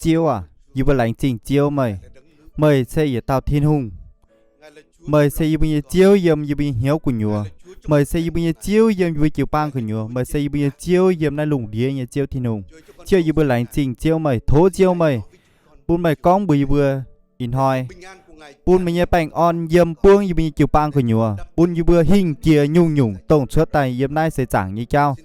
Ziouv aac, yie mbuo laengz zingh Ziouv meih. Meih se yietc dauh Tin-Hungh. Meih se yie mbuo nyei Ziouv yiem yie mbuo nyei hnyouv gu'nyuoz. Meih se yie mbuo nyei Ziouv yiem yie mbuo jiu-baang gu'nyuoz. Meih se yie mbuo nyei Ziouv yiem naaiv lungh ndiev nyei Ziouv Tin-Hungh. Ziouv, yie mbuo laengz zingh Ziouv meih, tov Ziouv meih bun meih gorngv mbuox yie mbuo ih hnoi, bun meih nyei baengh orn yiem buangv yie mbuo nyei jiu-baang gu'nyuoz, bun yie mbuo hingh jiex nyungc-nyungc dongh cuotv daaih yiem naaiv seix zaangc nyei jauv.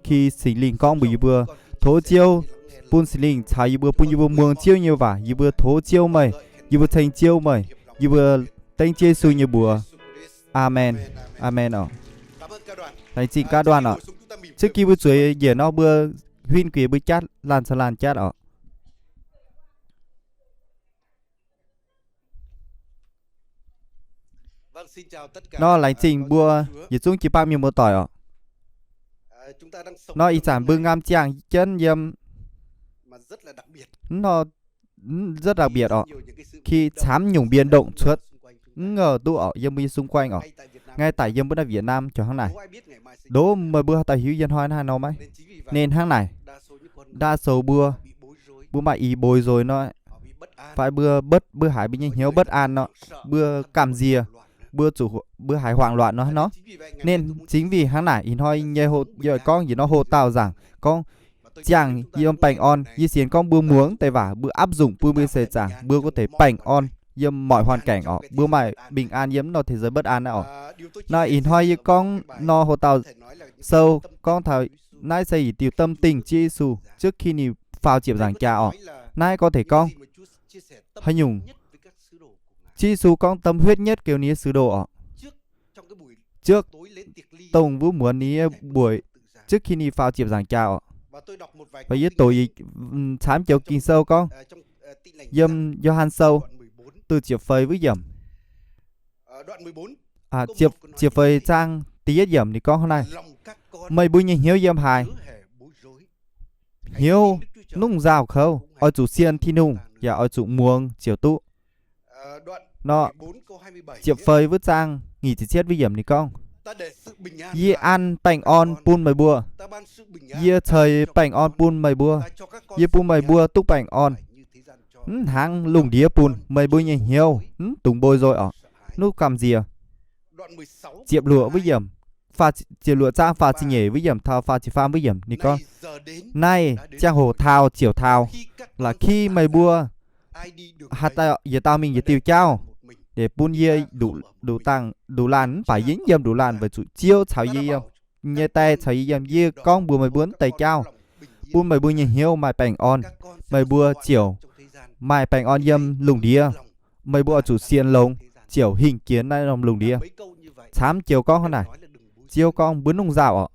Ki Singx Lingh gorngv mbuox yie mbuo, tov Ziouv bun Singx Lingh caux yie mbuo, bun yie mbuo muangx Ziouv nyei waac. Yie mbuo tov Ziouv meih, yie mbuo ceng Ziouv meih, yie mbuo dengv Ziouv Yesu nyei mbuox. Aamen. Aamen oc. Laengz zingh gaav duanh oc. Cietv ki mbuo zueiz njiec nor mbuo huin guiex mbuo jatv laanh caux laanh jatv oc. Nor laengz zingh mbuo yietc zungv jiu-baang mienh muoz-doic oc. Nor ih zanc mbuo ngamv ziangh jienv yiem nor rất đặc biệt oc. Ki camv nyungc biến động 出, mv ngờ duqv oc, yiem mbuo nyei xung quanh oc. Ngay tại yiem mbuo naaiv Việt Nam jauv hnangv naaic. Đố meih mbuo haaix dauh hiuv yie hnoi naaiv nor maiv? Nên hnangv naaic, đa số mbuo, mbuo maaih ì bối rối nor, fai mbuo bất, mbuo haiz mbuo nyei hnyouv bất an nor, mbuo gamh nziex, mbuo zuqc, mbuo haiz hoảng loạn nor hnangv nor. Nên chính vì hnangv naaic ih hnoi yie gorngv yietc norm hội thảo giảng gorngv ziangh yiem baengh orn, yie sienx gorngv mbuo muangx deix waac mbuo áp dụng bun mbuo seix zaangc mbuo có thể baengh orn yiem mọi hoàn cảnh oc, mbuo maaih bình an yiem nor thế giới bất an naaiv oc. Nor ih hnoi yie gorngv nor hội thảo sâu gorngv taux naaiv se yietc diuh tâm tình Ziouv Yesu trước khi ninh vào chiếc giảng ca oc. Naaiv có thể gorngv haaix nyungc Ziouv Yesu gorngv tâm huyết nhất kiểu ninh sứ đồ oc, trước dongh wuov muonz ninh buổi trước khi ninh vào chiếc giảng ca oc. Và yie doqc camv Kinh Sâu gorngv yiem Yo^han Sou, da'ziepc feix wuov yiemc, ziepc feix zaang da'yietv yiemc ninh gorngv hnangv naaiv: Meih mbuo nyei hnyouv yiem haaix? Hnyouv mv nungh nzauh kouv, oix zuqc sienx Tin-Hungh yaac oix zuqc muangx ziouc duqv. Nor, ziepc feix wuov zaang nyic ziepc cietv wuov yiemc ninh gorngv: Yie an baengh orn bun meih mbuo. Yie ceix baengh orn bun meih mbuo. Yie bun meih mbuo duqv baengh orn, mv hnangv lungh ndiev bun. Meih mbuo nyei hnyouv mv dungx 'bối rối oc, mv gamh nziex. Ziepc luoqc wuov yiemc, ziepc luoqc zaang faah ziepc nyeic wuov yiemc taux faah ziepc faam wuov yiemc ninh gorngv: Naaiv ziangh hoc taux ziouc taux, laaix khi meih mbuo haaix dauh yietc dauh mingh yietc diuh jauv, deix bun yie nduqc laanh, mv baac yie mv yiem nduqc laanh weic zuqc Ziouv caux yie yiem, nyei die caux yie yiem. Yie gorngv mbuox meih mbuo mv deix jauv, bun meih mbuo nyei hnyouv maaih baengh orn, meih mbuo ziouc maaih baengh orn yiem lungh ndiev. Meih mbuo oix zuqc sienx longx ziouc hingh jiex naaiv norm lungh ndiev. Camv joux gorngv hnangv naaic. Ziouv gorngv mbuo mv nungh nzauh oc,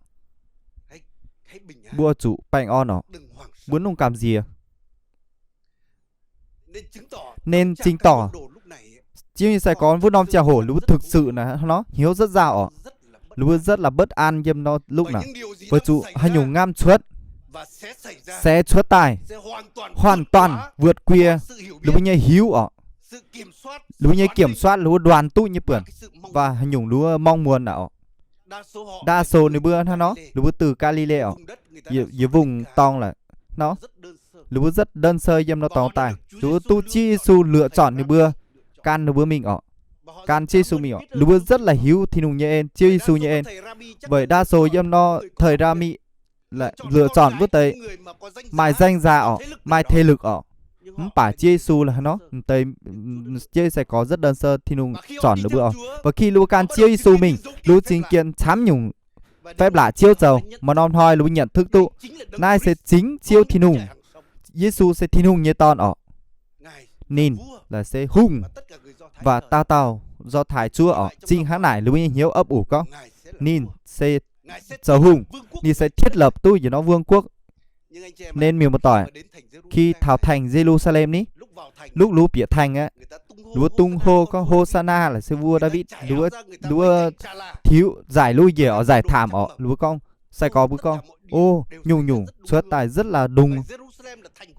mbuo zuqc baengh orn oc, mbuo mv nungh gamh nziex. Nên chứng tỏ Ziouv nyei sai-gorx wuov norm ziangh hoc ninh mbuo thực sự naaiv nor hnyouv rất nzauh oc, ninh mbuo rất là bất an yiem nor lúc naaic, weic zuqc haaix nyungc ngamv cuotv, sẽ cuotv daaih, hoàn toàn vượt qua ninh mbuo nyei hiuv oc, ninh mbuo nyei kiểm soát, ninh mbuo đoàn 督 nyei buonc, và haaix nyungc ninh mbuo mong muốn naaic oc. Đa số ninh mbuo hnangv nor, ninh mbuo từ Galilê oc, yie, yie vùng dorngx laic nor, ninh mbuo rất đơn sơ yiem nor dorngx daaih, ninh mbuo duqv Ziouv Yesu lựa chọn ninh mbuo, gan ninh mbuo mingh oc, gan Ziouv Yesu mingh oc. Ninh mbuo rất là hiuv Tin-Hungh nyei en, Ziouv Yesu nyei en. Vậy đa số yiem nor thầy Rami lựa chọn wuov deix maaih danh giá oc, maaih thế lực oc. Mv baac Ziouv Yesu la'hnor, deix, Ziouv sai-gorx rất đơn sơ, Tin-Hungh chọn ninh mbuo oc. Và khi ninh mbuo gan Ziouv Yesu mingh, ninh mbuo chứng kiến camv nyungc phép lạ Ziouv zoux, maaih norm hnoi ninh mbuo nhận thức duqv naaiv se chính Ziouv Tin-Hungh. Yesu se Tin-Hungh nyei Dorn oc. Ninh là se hungh, và dauh dauh Do Thái zuov oc. Zingh hnangv naaic ninh mbuo nyei hnyouv ấp ủ gorngv ninh se zoux hungh, ninh se thiết lập duqv yietc norm vương quốc. Nên mienh muoz-doic, khi taux thành Giê-ru-sa-lem ni, lúc ninh mbuo bieqc thành aqv, ninh mbuo tung hô gorngv Hôsana là se vua Đaawit, ninh mbuo, ninh mbuo tiux giải luv njiec oc, giải thảm oc, ninh mbuo gorngv, sai-gorx mbuo gorngv, ô, nyungc-nyungc cuotv daaih rất là đúng.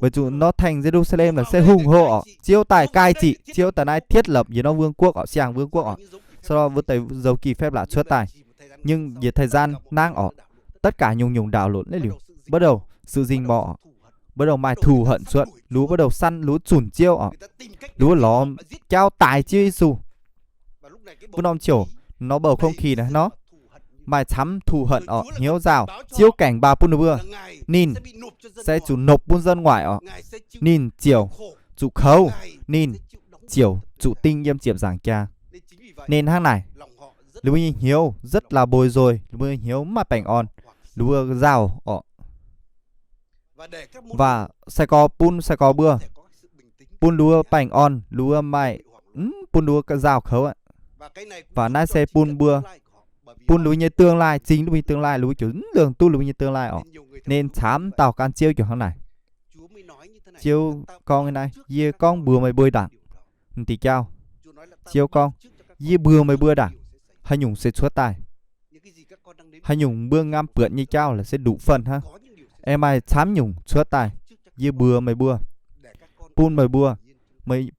Weic zuqc nor thành Giê-ru-sa-lem là se hùng hô oc, Ziouv daaih cai trị, Ziouv daaih naaiv thiết lập yietc norm vương quốc oc, siang vương quốc oc. Sau đó mbuo deix dấu kỳ phép lạ cuotv daaih. Nhưng yietc thời gian ngắn oc, tất cả nyungc-nyungc đảo lộn liuz, bắt đầu sự rình mò oc. bắt đầu maaih thù hận cuotv, luov bắt đầu săn, luov zunc Ziouv oc. Luov lorz jauv daaih Ziouv Yesu. Mbuo norm ziouc nor bầu không khí naaiv nor, maaih camv thù hận oc, hnyouv nzauh. Ziouv cảnh báo bun ninh mbuo, ninh se zuqc nộp bun dân ngoại oc. Ninh ziouc zuqc koux, ninh ziouc zuqc ding yiem ziepc nzaangc jaax. Nên hnangv naaic, ninh mbuo nyei hnyouv rất là bối rối, ninh mbuo nyei hnyouv mv maaih baengh orn, ninh mbuo nzauh oc. Và sai gorx bun sai gorx mbuo, bun ninh mbuo baengh orn, ninh mbuo maaih, mv bun ninh mbuo nzauh koux aqv. Và naaiv se bun mbuo, bun ninh mbuo nyei tương lai, zingh ninh mbuo nyei tương lai, ninh mbuo ziouc mv lường duqv ninh mbuo nyei tương lai oc. Nên camv dauh gan Ziouv ziouc hnangv naaic. Ziouv gorngv naaiv, yie gorngv mbuox meih mbuo ndaangc, mv diuh jauv. Ziouv gorngv, yie mbuox meih mbuo ndaangc, haaix nyungc se cuotv daaih. Haaix nyungc mbuo ngamv buatc nyei jauv la'sic nduqc fun hnangv. Aengx maaih camv nyungc cuotv daaih. Yie mbuox meih mbuo, bun meih mbuo,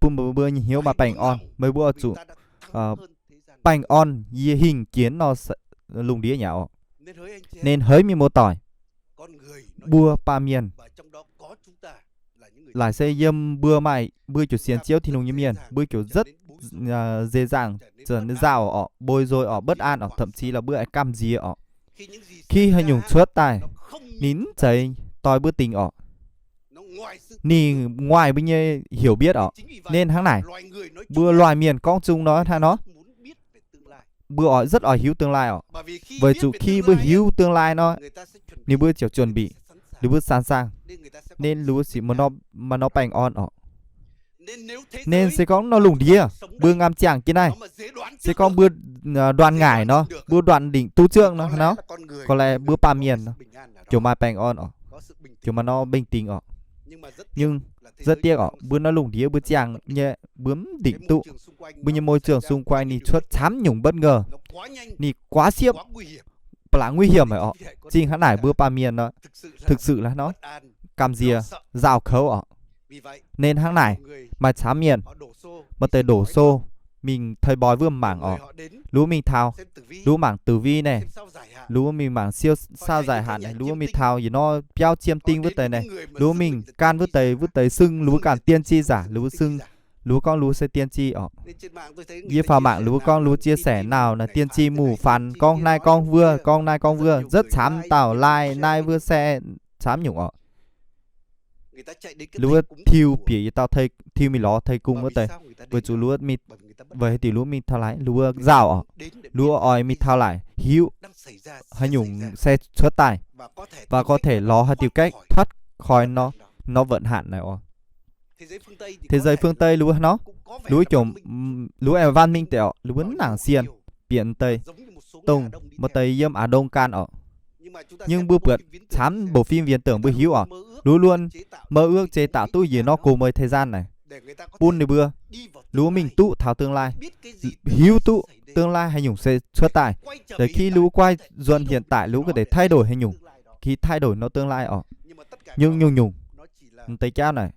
bun meih mbuo nyei hnyouv maaih baengh orn. Meih mbuo zuqc baengh orn yie hingh jiex nor lungh ndiev nyei oc. Nên hỡi mienh muoz-doic, mbuo baamh mienh, laaix se yiem mbuo maaih, mbuo ziouc sienx Ziouv Tin-Hungh nyei mienh, mbuo ziouc rất dễ dàng nzauh oc, bối rối oc, bất an oc, thậm chí là mbuo aengx gamh nziex oc. Khi haaix nyungc cuotv daaih, ninh mv zeiz doix mbuo dingc oc. Ninh ngoài mbuo nyei hiểu biết oc. Nên hnangv naaic, mbuo loài mienh gorngv zung nor hnangv nor, mbuo oix rất oix hiếu tương lai oc. Weic zuqc khi mbuo hiếu tương lai nor, ninh mbuo ziouc chuẩn bị, ninh mbuo sẵn sàng, nên ninh mbuo six maaih nor baengh orn oc. Nên se gorngv nor lungh ndiev mbuo ngamv ziangh jienv naaiv, se gorngv mbuo đoàn ngải nor, mbuo đoàn định duqv dưỡng nor, nor, có lẽ mbuo baamh mienh nor ziouc maaih baengh orn oc, ziouc maaih nor bình tĩnh oc. Nhưng rất tiếc oc, mbuo nor lungh ndiev mbuo ziangh nyei mbuo mv định duqv. Mbuo nyei môi trường xung quanh ninh cuotv camv nyungc bất ngờ, ninh quá siếp, ba'laqc nguy hiểm haic oc. Zingh hnangv naaic mbuo baamh mienh nor, thực sự là nor, gamh nziex, nzauh kouv oc. Nên hnangv naaic, maaih camv mienh, maaih deix đổ xô mingh thầy bói wuov mangc oc. Luv mingh taux, luv mangc tử vi naaic, luv mingh mangc siêu sao giải hạn naaic, luv mingh taux yietc norm biauv chiêm tinh wuov deix naaic, luv mingh gan wuov deix, wuov deix xưng luv ganh tiên tri giả, luv xưng, luv gorngv luv se tiên tri oc. Yie faaux mangc luv gorngv luv chia sẻ naaic, tiên tri mù phán gorngv naaiv gorngv wuov, gorngv naaiv gorngv wuov, rất camv dauh lai naaiv wuov se camv nyungc oc. Luv thiu bieqc yietc dauh thầy, thiu mingh lorz thầy cung wuov deix, weic zuqc luv mingh, weic haaix diuc luv mingh taux laaix, luv nzauh oc. Luv oix mingh taux laaix hiuv haaix nyungc se cuotv daaih, và có thể lorz haaix diuc cách thoát khỏi nó, nó vận hạn naaic oc. Thế giới phương Tây luv nor, luv ziouc, luv aengx văn minh deix oc, luv mv nangc sienx, bieqc deix, dongh maaih deix yiem Á Đông gan oc. Nhưng mbuo buatc camv bộ phim viễn tưởng mbuo hiuv oc, luv luôn mơ ước chế tạo duqv yietc norm cầu may thời gian naaic, bun ninh mbuo, luv mingh duqv taux tương lai, hiuv duqv tương lai haaix nyungc se cuotv daaih. Deix khi luv quay dần hiện tại, luv có thể thay đổi haaix nyungc, khi thay đổi nó tương lai oc. Nhưng nyungc-nyungc deix jauv naaic,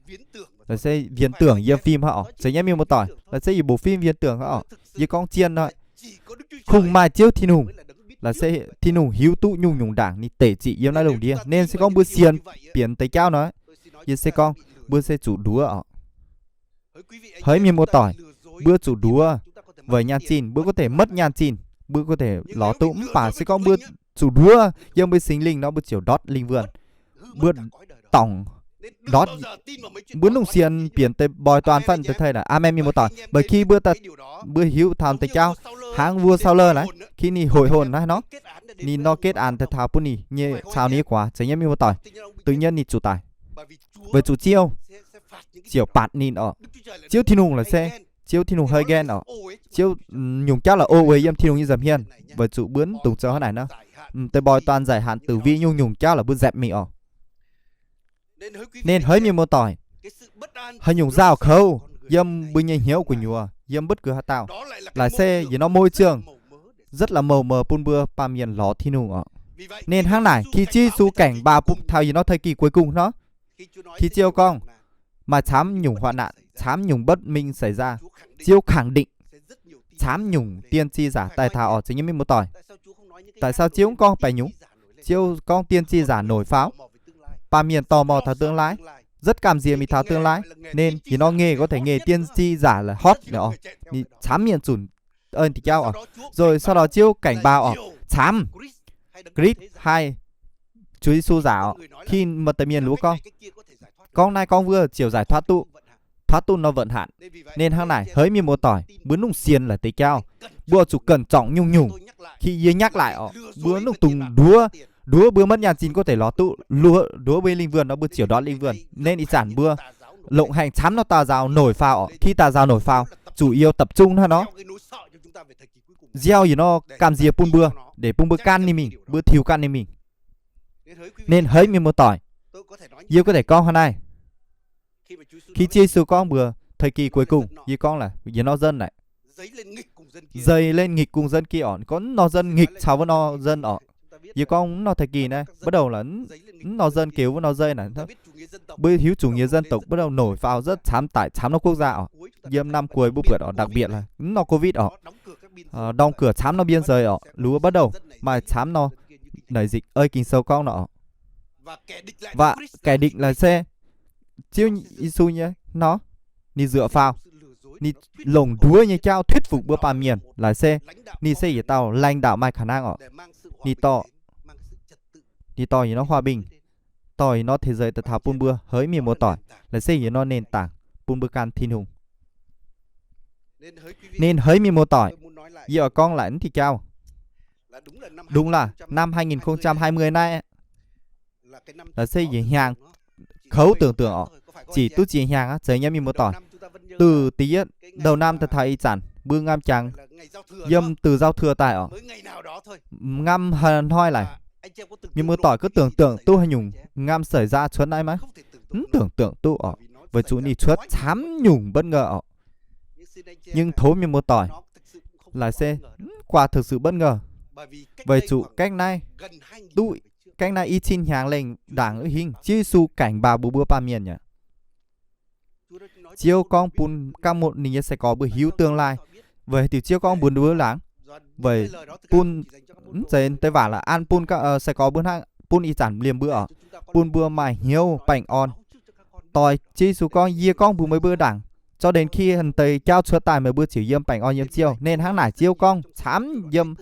laaix se viễn tưởng yiem phim haic oc, zeiz nyaiv mienh muoz-doic, laaix se yiem bộ phim viễn tưởng haic oc. Yie gorngv zien nor, kungx maaih Ziouv Tin-Hungh, laaix se Tin-Hungh hiuv duqv nyungc-nyungc ndaangc ninh deic ziqc yiem naaiv lungh ndiev. Nên se gorngv mbuo sienx bieqc deix jauv nor, yie se gorngv mbuo se zuqc nduov oc. Haiz mienh muoz-doic, mbuo zuqc nduov weic nyaanh zinh, mbuo có thể mất nyaanh zinh, mbuo có thể lorz duqv, mv baac se gorngv mbuo zuqc nduov yiem mbuo Singx Lingh nor, mbuo ziouc ndortv lingh wuonh. Mbuo dorngc, ndortv, mbuo nungc sienx bieqc deix bòi toàn phần deix thây naaic. Aamen, mienh muoz-doic. Bởi khi mbuo, mbuo hiuv taux deix jauv hnangv vua Saulo naaic, khi ninh hội hồn naaiv nor, ninh nor kết án deix taux bun ninh nyei caux ninh nyei guaax, zeiz nyaiv mienh muoz-doic, tự nhiên ninh zuqc daic. Weic zuqc Ziouv ziouc phạt ninh oc. Ziouv Tin-Hungh laaix se, Ziouv Tin-Hungh hơi ghen oc. Ziouv, nyungc jauv la'oc weic yiem Tin-Hungh nyei nza'hmien, weic zuqc mbuo mv dungx zoux hnangv naaic nor. Deix bòi toàn giải hạn tử vi nyungc-nyungc jauv la'buo depv mingh oc. Nên haiz mienh muoz-doic, haaix nyungc nzauh kouv yiem mbuo nyei hnyouv gu'nyuoz, yiem bất cứ haaix dauh, laaix se yietc norm môi trường rất là màu mờ bun mbuo baamh mienh lorz Tin-Hungh oc. Nên hnangv naaic, khi Ziouv Yesu cảnh báo taux yietc norm thời kỳ cuối cùng nor, khi Ziouv gorngv maaih camv nyungc hoạn nạn, camv nyungc bất minh xảy ra, Ziouv khẳng định camv nyungc tiên tri giả daaih taux oc, zeiz nyaiv mienh muoz-doic. Tại sao Ziouv mv gorngv baengh nyungc? Ziouv gorngv tiên tri giả nổi pháo. baamh mienh tò mò taux tương lai, rất căm dìa mingh taux tương lai. Nên yie nor nghe có thể nghe tiên tri giả là hot nor, ninh camv mienh zunc ơn di jauv oc. Rồi sau đó Ziouv cảnh báo oc, camv, Kirist hai Chúa Giêsu giả oc, khi mà teuc mienh lu gorngv, gorngv naaiv gorngv wuov ziouc giải thoát duqv, thoát duqv nor vận hạn. Nên hnangv naaic hỡi mienh muoz-doic, mbuo nungc sienx la'deix jauv, mbuo zuqc cẩn trọng nyungc-nyungc. Khi yie nhắc lại oc, mbuo nungc dungx nduov, nduov mbuo maiv nyaanh zinh có thể lorz duqv, nduov mbuo linh vươn nor mbuo ziouc ndortv linh vươn. Nên ih zanc mbuo longc hành camv nor tà dao nổi faaux oc. Khi tà dao nổi faaux, chủ yếu tập trung hnangv nor, nziaaux yietc nor căm dìa bun mbuo, để bun mbuo gan ninh mingh, mbuo thiux gan ninh mingh. Nên hỡi mienh muoz-doic, yie có thể gorngv hnangv naaiv, khi Ziouv Yesu gorngv mbuox thời kỳ cuối cùng, yie gorngv là yietc nor dân naaic, dày lên nghịch cùng dân kia oc, gorngv nor dân nghịch caux wuov nor dân oc. Yie gorngv nor thời kỳ naaiv bắt đầu là nor dân kêu wuov nor dây naaic, mbuo hiuv chủ nghĩa dân tộc bắt đầu nổi vào rất thảm tại thảm nor quốc gia oc. Yiem năm cuối mbuo buatc oc, đặc biệt là nor Covid oc, đóng cửa thảm nor biên giới oc, lu bắt đầu maaih thảm nor nảy dịch ơi Ging-Sou gorngv nor oc. Và kẻ địch lại là se Ziouv Yesu nyei nor, ninh dựa vào, ninh longc nduov nyei jauv thuyết phục mbuo baamh mienh là se ninh se yietc dauh lãnh đạo maaih khả năng oc. Ninh dorh, ninh dorh yietc norm hòa bình, dorh yietc norm thế giới daaih taux bun mbuo hỡi mienh muoz-doic, là se yietc norm nền tảng bun mbuo gan Tin-Hungh. Nên hỡi mienh muoz-doic, yie oix gorngv laaix naaiv diuh jauv. Đúng là năm hai nghìn không trăm hai mươi naaiv, là se yietc hnyangx, kouv tưởng tượng oc, chỉ duqv ziex hnyangx aqv, zeiz nyei mienh muoz-doic. Từ da'yietv đầu năm daaih taux ih zanc mbuo ngam jangx, yiem từ giao thừa daaih oc, ngam haaix hnoi laic, mienh muoz-doic có tưởng tượng duqv haaix nyungc ngam xảy ra cuotv naaiv maiv? Mv tưởng tượng duqv oc, weic zuqc ninh cuotv camv nyungc bất ngờ oc. Nhưng tov mienh muoz-doic, là se mv qua thực sự bất ngờ, weic zuqc cách naaiv duqv, cách naaiv i cin hnyangx lengh ndaangc hingv Ziouv Yesu cảnh báo mbuo mbuo baamh mienh aqv. Ziouv gorngv bun các môn ninh nyei sai-gorx mbuo hiuv tương lai. Weic haaix diuc Ziouv gorngv mbuox mbuo laangz? Weic bun, mv zeiz deix waac laaix an bun sai-gorx mbuo hnangv, bun ih zanc liemh mbuo oc, bun mbuo maaih hnyouv baengh orn. Doix Ziouv Yesu gorngv, yie gorngv mbuox meih mbuo ndaangc, cho đến khi haaix deix jauv cuotv daaih meih mbuo ziouc yiem baengh orn yiem Ziouv. Nên hnangv naaic Ziouv gorngv camv yiem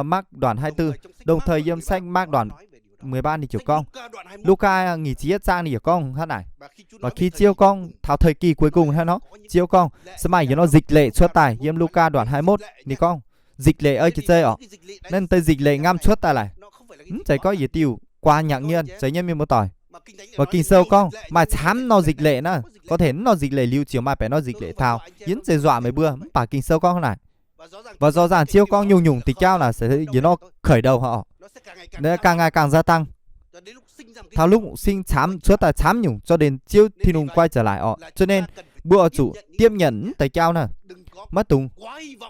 Mark đoạn hai tư, đồng thời yiem sách Mark đoạn mười ba ninh ziouc gorngv, Luca nyic ziepc yietv zaang ninh yaac gorngv hnangv naaic. Và khi Ziouv gorngv taux thời kỳ cuối cùng hnangv nor, Ziouv gorngv se maaih yietc norm dịch lệ cuotv daaih. Yiem Luca đoạn hai mốt ninh gorngv, dịch lệ ơi jiex zei oc, naaiv deix dịch lệ ngam cuotv daaih laic, mv zeiz gorngv yietc diuh quà ngạc nhiên, zeiz nyei mienh muoz-doic. Và Ging-Sou gorngv maaih camv norm dịch lệ naaiv, có thể norm dịch lệ liuz ziouc maaih baeqc norm dịch lệ taux. Yie mv zeiz nzuaqc meih mbuo, mv baac Ging-Sou gorngv hnangv naaic. Và rõ ràng Ziouv gorngv nyungc-nyungc diuh jauv naaic se yietc norm khởi đầu oc, nó càng ngày càng gia tăng. Taux lúc sinh camv cuotv daaih camv nyungc, cho đến Ziouv Tin-Hungh quay trở lại oc. Cho nên mbuo oix zuqc tiếp nhận mv deix jauv naaiv. Maiv dungx